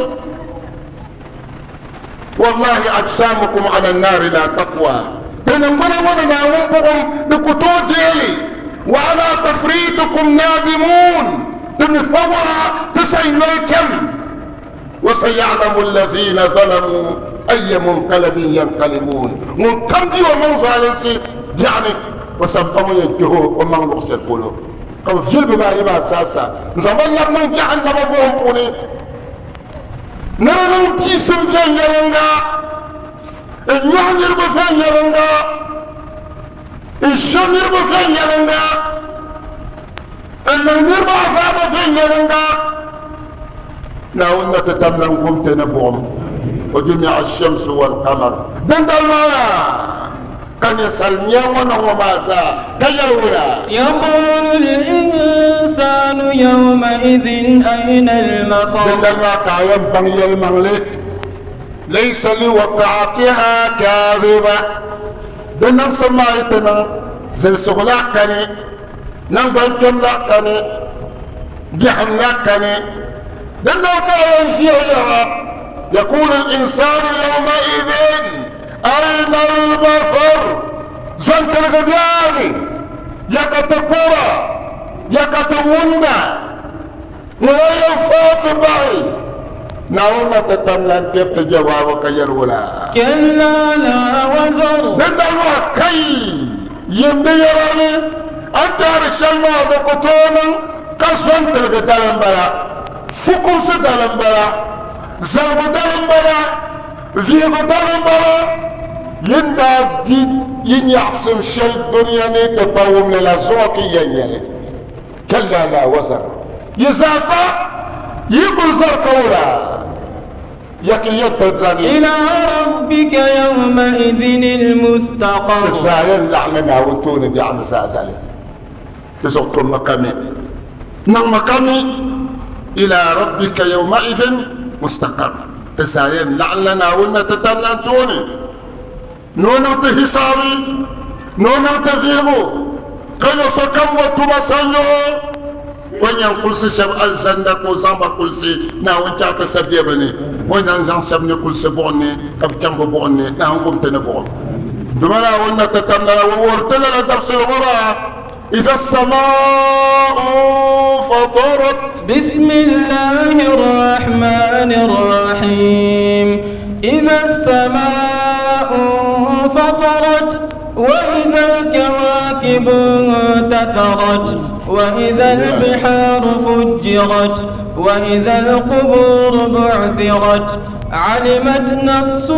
Wallahi ajsamukum ala nnaari la taqwa, ti niŋgbuna ŋɔ ni Naawuni buɣim di ku tooi deei li. Wa ala tafriitikum naadimuun, ti mi fawɔa ti sanyoli cham. Wa sayalamu allazina zalamu ayya munqalabin yanqalibuun, ŋun kam di o maŋ zualinsi biɛɣuni, o sampaŋ o yɛn kpɛhi o maŋ luɣ shɛli polo, ka bɛ viɛli bɛ baayi maa zaasa n-zaŋ ba labi niŋ jahannama buɣim puuni. Ni di niŋ biisim viɛnyɛliŋga, n-nyɔhi niriba viɛnyɛliŋga, n-ʒe niriba viɛnyɛliŋga, n-niŋ niriba azaaba viɛnyɛliŋga. Naawuni na ti tam lan gum ti ni buɣim, o jumi'a ash-shamsu wal-qamar, dindali maa yaa. Ka ninsal nya ŋɔ na ŋɔ maa zaa ka yɛli wula? Yaqulu l-insanu yawmaidhin ayna al-mafar. Dindali maa ka a yɛn baŋ yɛlimaŋli, Laysa liwaqa'atiha kadhiba. Di niŋsim maa yi ti niŋ, zilisigu lahi kani, naŋgbankpɛm lahi kani, biɛhim lahi kani. Dindali ka a yɛn ʒiya yɛra, Yaqulu l-insanu yawmaidhin. Aina al-mafar, zaŋ tiligi biɛni, ya ka ti kpɔra, ya ka ti wumda, ŋuna yɛn faai ti bahi. Naawuni na ti tam lan tiri ti jawaabu ka yɛli wula? Kalla la wazar. Dindali maa kai, yim di yɛla ni a ni tɛhiri shɛli maa di ku tooi niŋ ka zo n-tiligi dali m-bala. Fukumsi dali m-bala, zaligu dali m-bala, vihigu dali m-bala. Yi ni daa di yi nyaɣisim shɛli dunia ni ti pa wumli la zuɣu ka yi yɛn nya li. Kalla laa wazar. Yi zaasa yi kul zɔri ka wula? Ya ka yɛn ti zani. Ila rabbika yawmaidhin almustaqar. Ti zaa yɛn laɣimmi Naawuni tooni biɛɣu ni zaadali. Di zuɣu tummi ka mi, niŋmi ka mi, Ila rabbika yawmaidhin mustaqar. Ti zaa yɛn laɣimla Naawuni na ti tam lan tooni ni o niŋ ti hisaabi, ni o niŋ ti vihigu, ka yo sokam o tuma sanyoo. O ni yɛn kulisi shɛba alizanda ka o zaŋ ba kulisi, Naawuni chaɣ ti sa be bɛ ni. O ni yɛn zaŋ shɛba mi kulisi buɣim ni, ka bɛ chaŋ bɛ buɣim ni, Naawuni gum ti ni buɣim. Dama Naawuni na ti tam lala, o wuhiri ti lala dabisili ŋɔ maa, Iza samaa'u nfatarat. Bismillahi rrahmani rrahim. Iza samaa'u nfatarat. وإذا الكواكب انتثرت وإذا البحار فجرت وإذا القبور بعثرت علمت نفس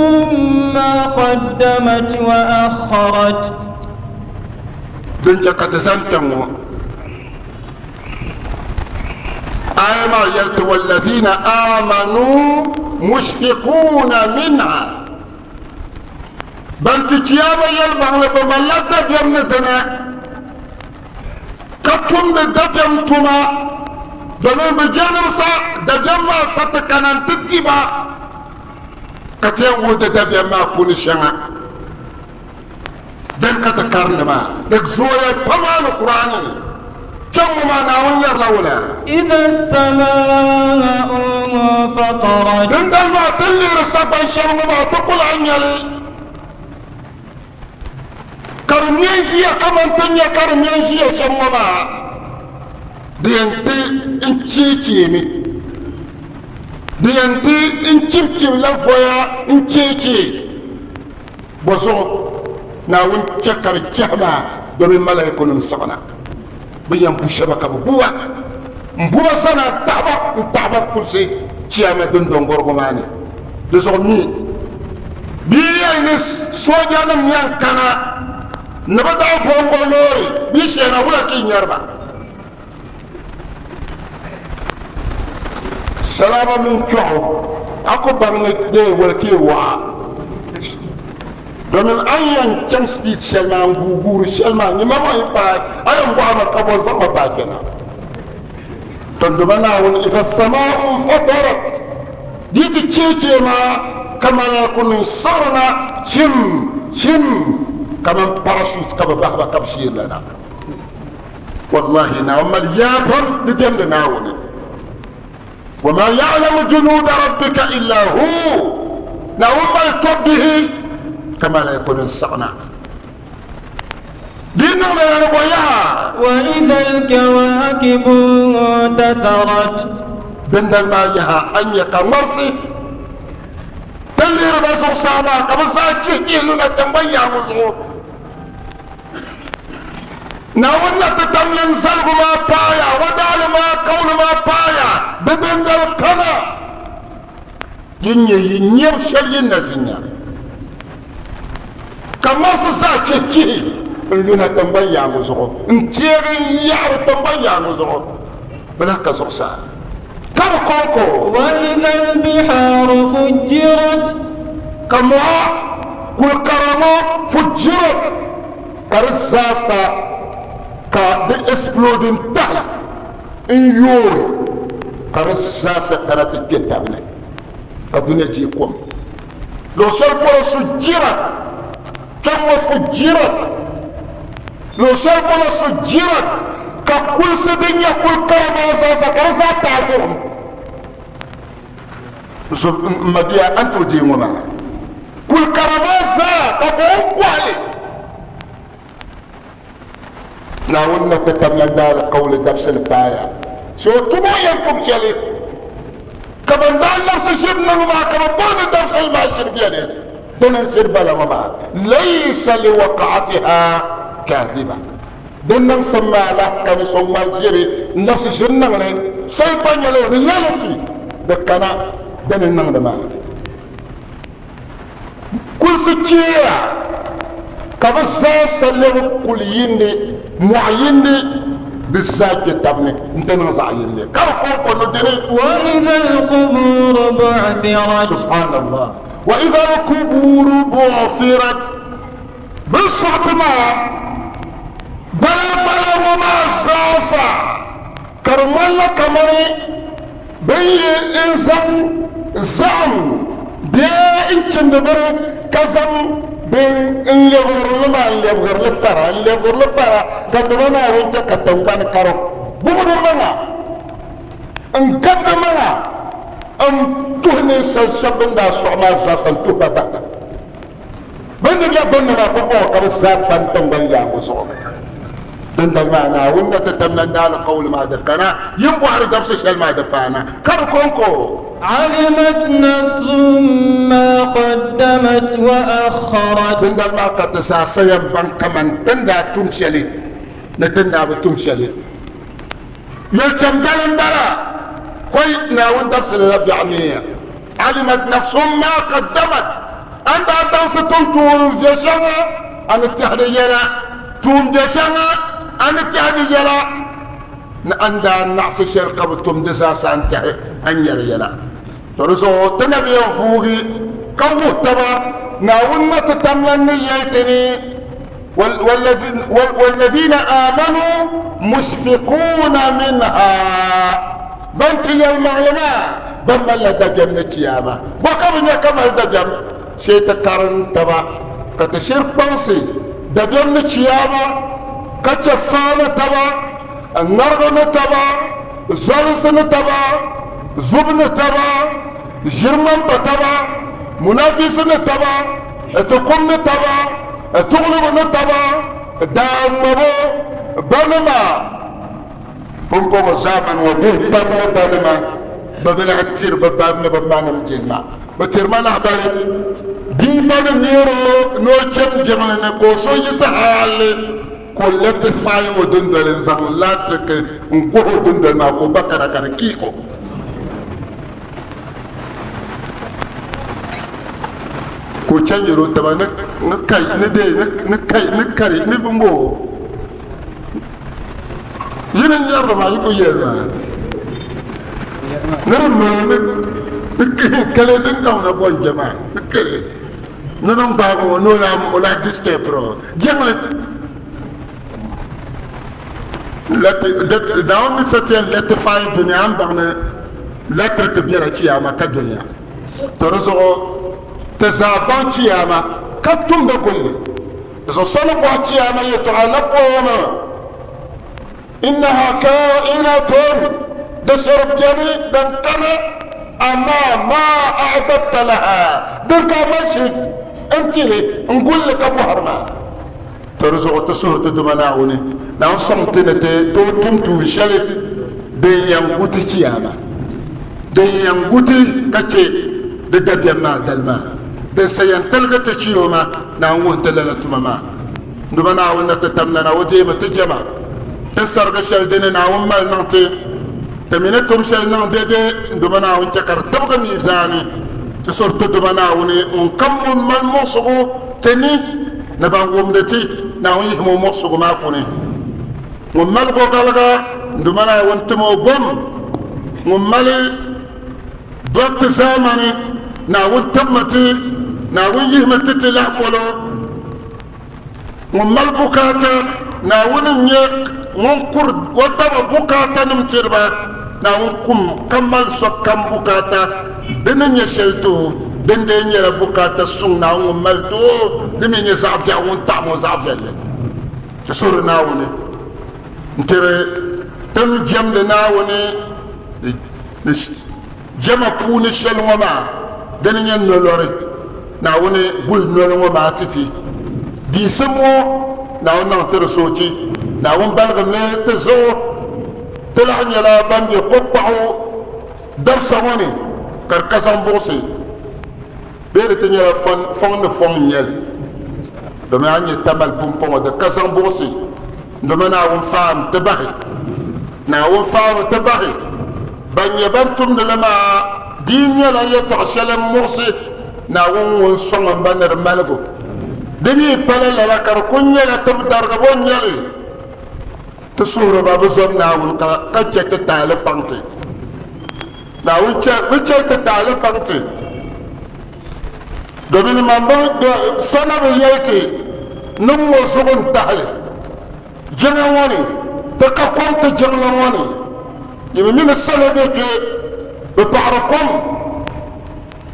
ما قدمت وأخرت. Din chɛ ka ti zani kpɛŋ ŋɔ aya maa yɛli ti wallazina amanu mushfiquna minha. Ban ti Chiyaama yɛlimaŋli bɛ malila dabiɛm ni dini, ka tumdi dabiɛm tuma, domin bɛ jɛnim sa dabiɛm maa sa ti kana nti di ba, ka ti yɛn wuhi di dabiɛm maa puuni shɛŋa din ka ti karindi maa. Di zooya pam Alkur'aani ni. Kpɛŋŋo maa Naawuni yɛrila wula? Idha as-samaa'u infatarat. Dindali maa ti ni lihiri sagban shɛli ŋɔ maa ti ku lahi nya li ka di ŋme n-ʒiya kaman ti ni nya ka di ŋme n-ʒiya shɛm ŋɔ maa. Di yɛn ti n cheecheemi, di yɛn ti n chibchibila voya n cheechee. Bɔzuɣu Naawuni chɛ ka di chɛhi maa domin malaikunim siɣina. Bɛ yɛn bu shɛba ka bɛ bu ba m-bu ba sana n-taɣi ba kulisi Chiyaama dundɔŋgɔrigu maa ni. Di zuɣu mi bɛ yi yɛli ni soojanim yɛn kana ni bɛ daa bɔŋgɔ loori bɛ shɛna wula ka yi nyari ba? Salama mini kpiɔɣu a ku baŋ ni dee wali ka yi waɣa domin a ni yɛn chaŋ speed shɛli maa n guui guuri shɛli maa nyima maa yi paai a yɛn bɔhi ma ka bɔ zaŋ ma paai kpɛna. Tondoma Naawuni iza samaa'u nfatarat di yi ti cheecheei maa ka malaaikunim siɣirina chim chim kaman parachute ka bɛ bahi ba ka bɛ sheerila na. Wallahi Naawuni mali yaa pam di diɛmdi Naawuni. Wama ya'lamu junuuda rabbika illa hu. Naawuni mali tɔbbihi ka malaikunim saɣina. Di yi niŋ lala ni bɔ yaha? Wa idha al-kawakibu intatharat. Dindali maa yaha a ni nya ka ŋmarisi ti lihiri ba zuɣusaa maa ka bɛ zaa chihi chihi luna tiŋgbani yaangu zuɣu. Naawuni na ti tamlim zaligu maa paaya, wadaali maa kauli maa paaya, di dindali kana. Yi nya yi nyab shɛli yi na ʒi nya, ka marisi zaa chihi chihi n-luna tiŋgbani yaaŋa zuɣu n-teegi n-yaɣiri tiŋgbani yaaŋa zuɣu, bɛ lahi ka zuɣusaa ka di kɔŋko. Wa idha al-bihaaru fujjirat. Ka mɔɣa kul kara ŋɔ fujjirat, ka di zaasa ka di explode n-tahi n-yooi, ka di zaasa kana ti kpe tab ni, ka dunia deei kom. Luɣ shɛli polo sujjirat, kpɛŋ ŋɔ fujjirat, luɣ shɛli polo sujjirat, ka kulisi din nyɛ kul kara maa zaasa ka di zaa paai buɣim. M mabia, a ni tooi deei ŋɔ maa? Kul kara maa zaa ka buɣim kɔhi li. Naawuni na ti tabila daalikauli dabisili paaya, so o tuma o yɛn tum shɛli, ka ban daa labisi ʒiri niŋ maa ka bɛ bɔri ni dabisili maa ʒiri beni, dini n-ʒiri bala ŋɔ maa, Laysa liwaqa'atiha kaadhiba, din niŋsim maa lahi kani so ŋmali ʒiri n-labisi ʒiri niŋ li. Soli pa nyɛla reality di kana di ni niŋdi maa. Kulisi cheeya ka bɛ zaasa lɛbi kul yindi, mɔɣ yindi, bɛ zaa kpe tab ni nti niŋ zaɣ yindi, ka di kɔŋko ni dini. وإذا القبور بعثرت. Subhanallah. وإذا القبور بعثرت. Bɛ sɔɣi ti maa gbala gbala ŋɔ maa zaasa ka di ŋmanila kamani bɛ ni yi n-zaŋ zahim bee n-chimdi bini ka zaŋ din n-lɛbigiri li maa n-lɛbigiri li para n-lɛbigiri li para ka dama Naawuni chɛ ka tiŋgbani karo buɣi maŋa n-gabi di maŋa n-tuhi ninsal shɛba bɛn daa sɔɣi maa zaasa n-tuhi ba bahina. Bɛ ni bɛ gbunni maa pumpɔŋɔ ka bɛ zaa kpani tiŋgbani yaaŋa zuɣu. Dindali maa Naawuni na ti tam nandi alikauli maa di kana, yi ni bɔhiri dabisi shɛli maa di paana, ka di kɔŋko. Alimat nafsun ma qaddamat wa akharat. Dindali maa ka ti zaa sa yɛn baŋ kaman ti ni daa tum shɛli ni ti ni daa bi tum shɛli. Yolchɛm dali m-bala, kɔi Naawuni dabisili la biɛɣu neeya. Alimat nafsun ma qaddamat, a ni daa daŋsi tum tuun viɛ shɛŋa a ni tɛhi di yɛla, tuun biɛ shɛŋa a ni tɛhi di yɛla, ni a ni daa naɣisi shɛli ka bi tum di zaasa a ni tɛhi a ni nya di yɛla. To di zuɣu ti na bi yɛn vuugi ka wuhi taba Naawuni na ti tam lan ni yɛli ti ni, Walladhina aamanu mushfiquuna minha. Ban ti yɛlimaŋli maa, ban malila dabiɛm ni Chiyaama. Bɔ ka bɛ nya ka mali dabiɛm? Shee ti karim taba, ka ti shiri kpaŋsi dabiɛm ni Chiyaama, ka chɛ faani taba, ŋaribu ni taba, zualinsi ni taba, zubu ni taba, ʒiriŋmampa taba, munaafiisi ni taba, ti kum ni taba, tuɣilibu ni taba, daa ŋmabu, banima. Pumpɔŋɔ zaamani ŋɔ bihi pam ni banima bɛ bi lahi tiri bɛ ba ni bɛ manim jilima. Bɛ tiri ma lahibali bia ba ni neer o ni o chani jiŋli ni ka o so yiɣisi hali ka o lɛbi faai o dundoli n-zaŋ latiriki n-gohi o dundoli maa ka o ba kana ka di kiik o. Ka o chanjiri o taba ni kai ni dee ni kai ni kari ni bimbo. Yi ni nyɛri li maa yi ku yɛli maa ni di mali ni kali din kaŋ na bɔn jɛ maa ni kali ni din gbaagi o ni o lahi disturb o jiŋli Naawuni ni sa ti yɛn lectify dunia n baŋ ni lectric bɛla chiyaama ka dunia to di zuɣu ti zaa baŋ chiyaama ka tumdi gulli. Zuɣu so ni bɔhi Chiyaama yɛtɔɣa ni booni, Innaha kaa'inatun, di shiri beni din kani, amaa maa a'dadta laha, din ka a mali shili n-ti li n-guli li ka bɔhiri maa. To di zuɣu ti suhiri ti Duuma Naawuni, Naawuni sɔŋ ti ni ti tooi tum tuun shɛli din yɛn gu ti Chiyaama, din yɛn gu ti ka chɛ di dabiɛm maa dali maa. Din sa yɛn tiligi ti Chiyooma, Naawuni wuhi ti lala tuma maa. Duuma Naawuni ni ti tam lana, o deemi ti jɛma. Ti sarigi shɛli di ni Naawuni mali niŋ ti, ti mi ni tum shɛli niŋ dɛde, Duuma Naawuni chɛ ka di tibigi miizaani. Ti suhiri ti Duuma Naawuni ŋun kam ŋun mali muɣisigu ti ni, ni ban wumdi ti, Naawuni yihim o muɣisigu maa puuni. Ŋun mali gɔgaliga, Duuma Naawuni tim o gom. Ŋun mali Dɔriti zaamani, Naawuni tibimi ti, Naawuni yihimi ti ti lahi polo. Ŋun mali bukaata, Naawuni n-nyɛ ŋun kuri o daba bukaatanim tiri ba. Naawuni kum ka mali sokam bukaata, di ni nyɛ shɛli ti o, din dee nyɛla bukaata suŋ Naawuni ŋun mali ti o, di mi nyɛ zaɣ biɛɣu ŋun taɣim o zaɣ viɛlli. Ti suhiri Naawuni n-tiri ti ni jɛmdi Naawuni Ni jɛma puuni shɛli ŋɔ maa, dini nyɛ nolɔri. Naawuni guli noli ŋɔ maa ti ti. Biisim ŋɔ, Naawuni niŋ ti di soochi. Naawuni baligim li ti zuɣu. Ti lahi nyɛla ban be kokpaɣu dabisa ŋɔ ni ka di ka zaŋ buɣisi bee di ti nyɛla fɔŋ ni fɔŋ n-nyɛ li. Domi a ni nyɛ tamali pumpɔŋɔ di ka zaŋ buɣisi domi Naawuni faam ti bahi. Naawuni faami ti bahi. Ban nyɛ ban tumdi li maa di yi nyɛla yɛtɔɣ shɛli m-muɣisi Naawuni ŋun sɔŋ m ba ni di maligu. Di mi pala lala ka di kul nyɛla tibidarigibo n-nyɛ li. Ti suhiri ba bɛ zom Naawuni ka chɛ ti taali paŋ ti. Naawuni chɛ bɛ chɛ ti taali paŋ ti. Domin man bi so na bi yɛli ti niŋ ŋɔ zuɣu n-tahi li. Jiŋa ŋɔ ni, ti ka kom ti jiŋli ŋɔ ni. Yi mi ni salo be kpe, bɛ paɣiri kom,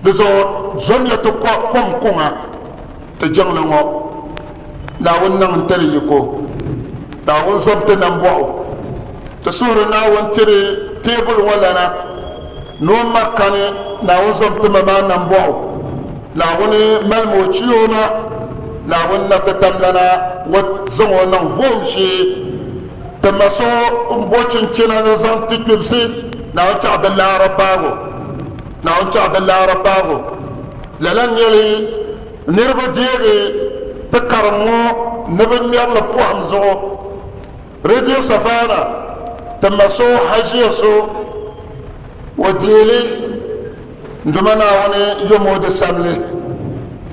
di zuɣu zomiya ti kom kuŋa ti jiŋli ŋɔ. Naawuni niŋ n-tiri yiko. Naawuni zom ti nambɔɣu. Ti suhiri Naawuni tiri teebuli ŋɔ lana ni o ma kani. Naawuni zom ti ma maa nambɔɣu. Naawuni malimi o chi o ma. Naawuni na ti tamlana o zaŋ o niŋ vuhim shee. Ti ma so m-bo chinchina ni zaŋ ti kpibisi. Naawuni chaɣ di laara paag o. Naawuni chaɣ di laara paag o. Lala n-nyɛ li niriba deegi ti karim ŋɔ ni bɛ ŋmɛri li pɔhim zuɣu. Radio Savannah ti ma so haʒiya so o deeli n Duuma Naawuni yom o di samli.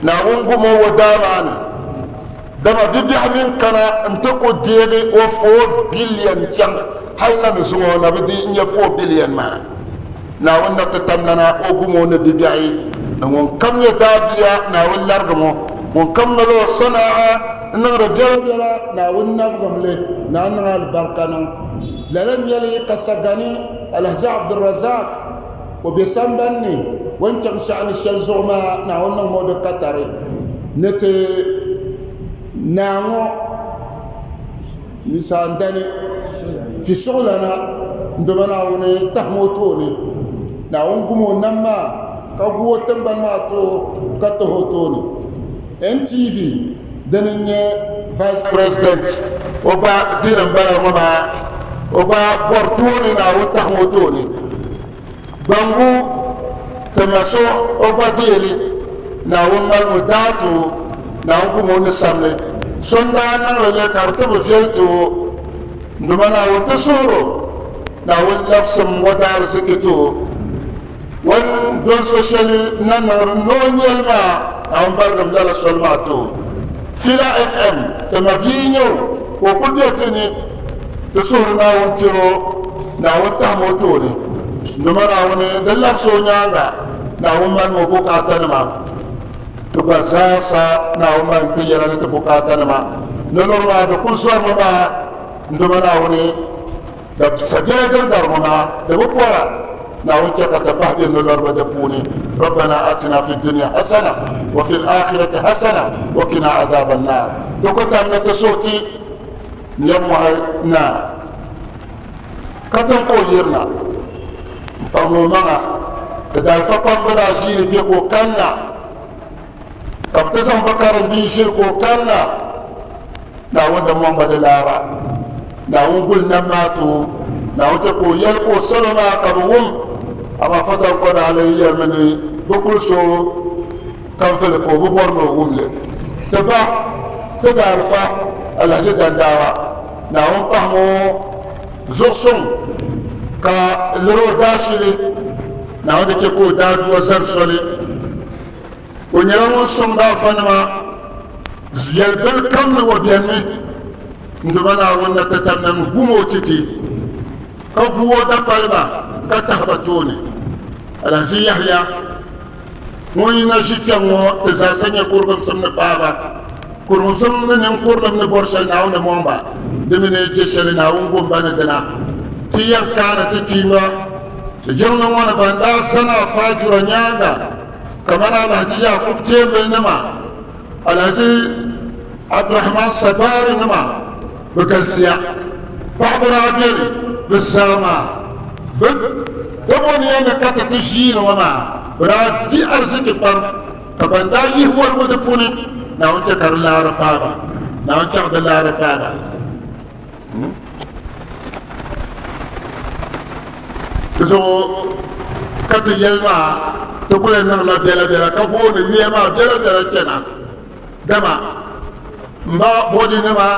Naawuni gum o o daa maa ni, dama bibiɛhi mini kana n-ti ku deegi o 4 billion chaŋ hali na ni zuŋɔ na bi di n-nyɛ 4 billion maa. Naawuni na ti tamlana o gum o ni bibiɛhi ni ŋun kam nyɛ daabia Naawuni larigim o, ŋun kam mali o sanaa n-niŋdi biɛlabiɛla Naawuni nabigim li ni a niŋ alibarika niŋ. Lala n-nyɛ li ka Sagani Alhaji Abdulrazak o be sambani ni o ni chaŋ shɛɣu ni shɛli zuɣu maa Naawuni niŋmi o di katari ni ti naa ŋɔ Ninsandani Pisuɣulana n-doma Naawuni tahimi o tooni. Naawuni gum o nam maa ka gu o tiŋgbani maa ti o ka tahi o tooni. NTV dini n-nyɛ Vice President o gba dini m-bala ŋɔ maa o gba bɔri tooni Naawuni tahimi o tooni. Gbangu ti ma so o gba deeli Naawuni malibu daa ti o, Naawuni gum o ni samli so n-daa niŋdi li ka di ti bi viɛli ti o. N Duuma Naawuni ti suhir o, Naawuni labsim o daariziki ti o. O ni doli so shɛli na niŋdi ni o nya li maa, Naawuni barigim lala soli maa ti o. Fila FM ti ma bia n-nyɛ o ka o kuli be ti ni. Ti suhiri Naawuni tiri o, Naawuni tahimi o tooni. Duuma Naawuni di labisi o nyaaŋa, Naawuni malimi o bukaatanima. Ti gba zaasa Naawuni malimi ti yɛla ni ti bukaatanima. Ni lɔri maa di kuli zɔrimi maa, Duuma Naawuni dabisa biɛla din gari ŋɔ maa di bi pɔra. Naawuni chɛ ka ti pahi bɛ nolɔriba di puuni. Rabbana atina fi dunya hasana wa fil akhirati hasana wa qina adhaban nar. Di ku tam ni ti suhi ti. Yɛmɔhi naa, ka tiŋ ka o yirina m-paŋ o maŋa. Ti daalifa kpamba daa ʒiiri kpe ka o kanna, ka bɛ ti zaŋ ba karim bia ʒili ka o kanna. Naawuni di mɔŋ ba di laara. Naawuni guli nam maa ti o. Naawuni chɛ ka o yɛli ka o salo maa ka bɛ wum, amaa Fɔtankɔ daa lee yɛlimi ni bɛ kul so Kanfili ka o bi bɔri ni o wum li. Ti ba, ti daalifa Alhaji Dandawa, Naawuni pahim o zuɣusuŋ ka liri o daashili. Naawuni di chɛ ka o daadua zani soli. O nyɛla ŋun sɔŋdi afanima yɛlibili kam ni o benimi. N Duuma Naawuni na ti tam ni n gum o ti ti, ka gu o dapaliba ka tahi ba tooni. Alhaji Yahaya. Ŋun yi na ʒi kpɛŋ ŋɔ ti zaasa nyɛ kurigimsim ni paai ba. Kurigimsim ni ninkurilim ni bɔri shɛli Naawuni ni mɔŋ ba, di mi ni je shɛli Naawuni gom ba ni dina. Ti yɛn kaani ti kpiimba ti jiŋli ŋɔ ni ban daa zani Afa Jura nyaaŋa kamani Alhaji Yakub Teemili nima, Alhaji Abdurahman Sadari nima bɛ galisiya. Paɣaba daa beni bɛ zaa maa. Bɛ daboniya ni ka ti ti ʒiini ŋɔ maa, bɛ daa di ariziki pam, ka ban daa yihi woligu di puuni, Naawuni chɛ ka di laara paai ba. Naawuni chɛ ka di laara paai ba. Di zuɣu ka ti yɛli maa, ti kuli niŋla biɛlabiɛla ka booni yuya maa biɛlabiɛla chana. Dama m ba bɔdinima,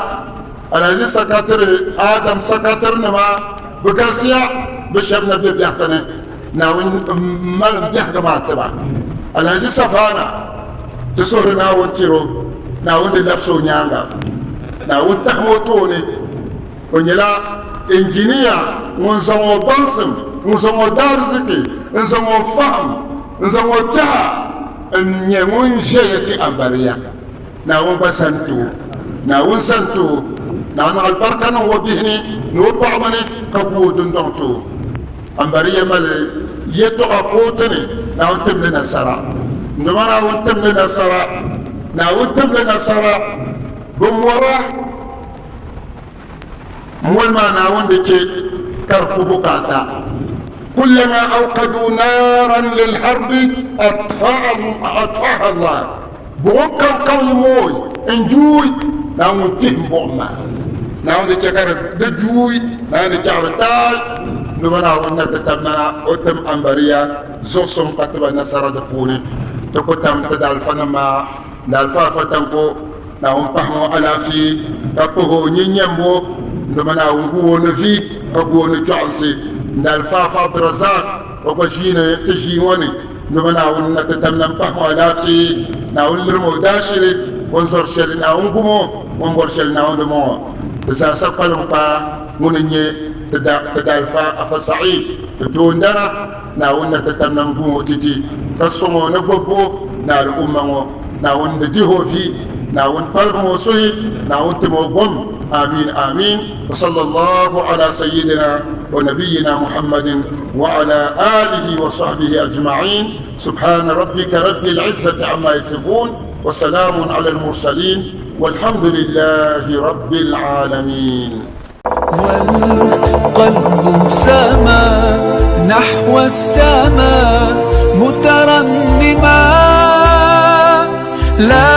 Alhaji Sakatiri Adam Sakatiri nima, bɛ galisiya. Bɛ shɛba na be biɛhigu ni, Naawuni malim biɛhigu maa ti ba. Alhaji Safana, ti suhiri Naawuni tiri o, Naawuni di labisi o nyaaŋa. Naawuni tahim o tooni. O nyɛla injiniya ŋun zaŋ o baŋsim, ŋun zaŋ o daariziki, n-zaŋ o fahim, n-zaŋ o tɛha n-nyɛ ŋun ʒɛya ti ambariya. Naawuni gba sani ti o. Naawuni sani ti o. Naawuni alibarika niŋ o bihi ni, ni o paɣaba ni, ka gu o dundɔŋ ti o. Ambariya mali yɛtɔɣa kootu ni, Naawuni tim li nasara. N doma Naawuni tim li nasara. Naawuni tim li nasara. Bɛ mɔra Moli maa Naawuni di chɛ ka di ku bukaata. Kullama awqadu naaran lilharbi atfaaha Allah. Buɣim kam ka bɛ yi mooi n-juui, Naawuni kpihim buɣim maa. Naawuni di chɛ ka di juui, Naawuni di chɛ ka di taai. Nima Naawuni na ti tabimana o tim ambariya zuɣusuŋ ka ti ba nasara di puuni. Ti ku tam ti daalifanim maa ni alifaafa tanko. Naawuni pahi o alaafee ka kpuhi o nyinyambo dama Naawuni gu o ni vi ka gu o ni chɔɣinsi. N Alfaafa Abdurazak o gba ʒiini ti ʒii ŋɔ ni dama Naawuni na ti tamla m-pahi o alaafee. Naawuni lirim o daashili, o ni zɔri shɛli Naawuni gum o, o ni bɔri shɛli Naawuni di mɔŋ o. Di zaasa kpalim kpaa ŋuni n-nyɛ ti da ti daalifa Afa Saeed ti toondana. Naawuni na ti tamla m-gum o titi ka sɔŋ o ni gbubbu ni al'umma ŋɔ. Naawuni di dihi o vi, Naawuni kpaligim o suhi, Naawuni tim o gom. Amin amin. Wa sallallahu ala sayyidina wa nabiyyina Muhammadin wa ala alihi wa sahbihi ajma'in. Subhana rabbika rabbil izzati amma yasifun wa salamun ala al-mursalin walhamdulillahi rabbil alamin. والقلب سما نحو السماء مترنما لا.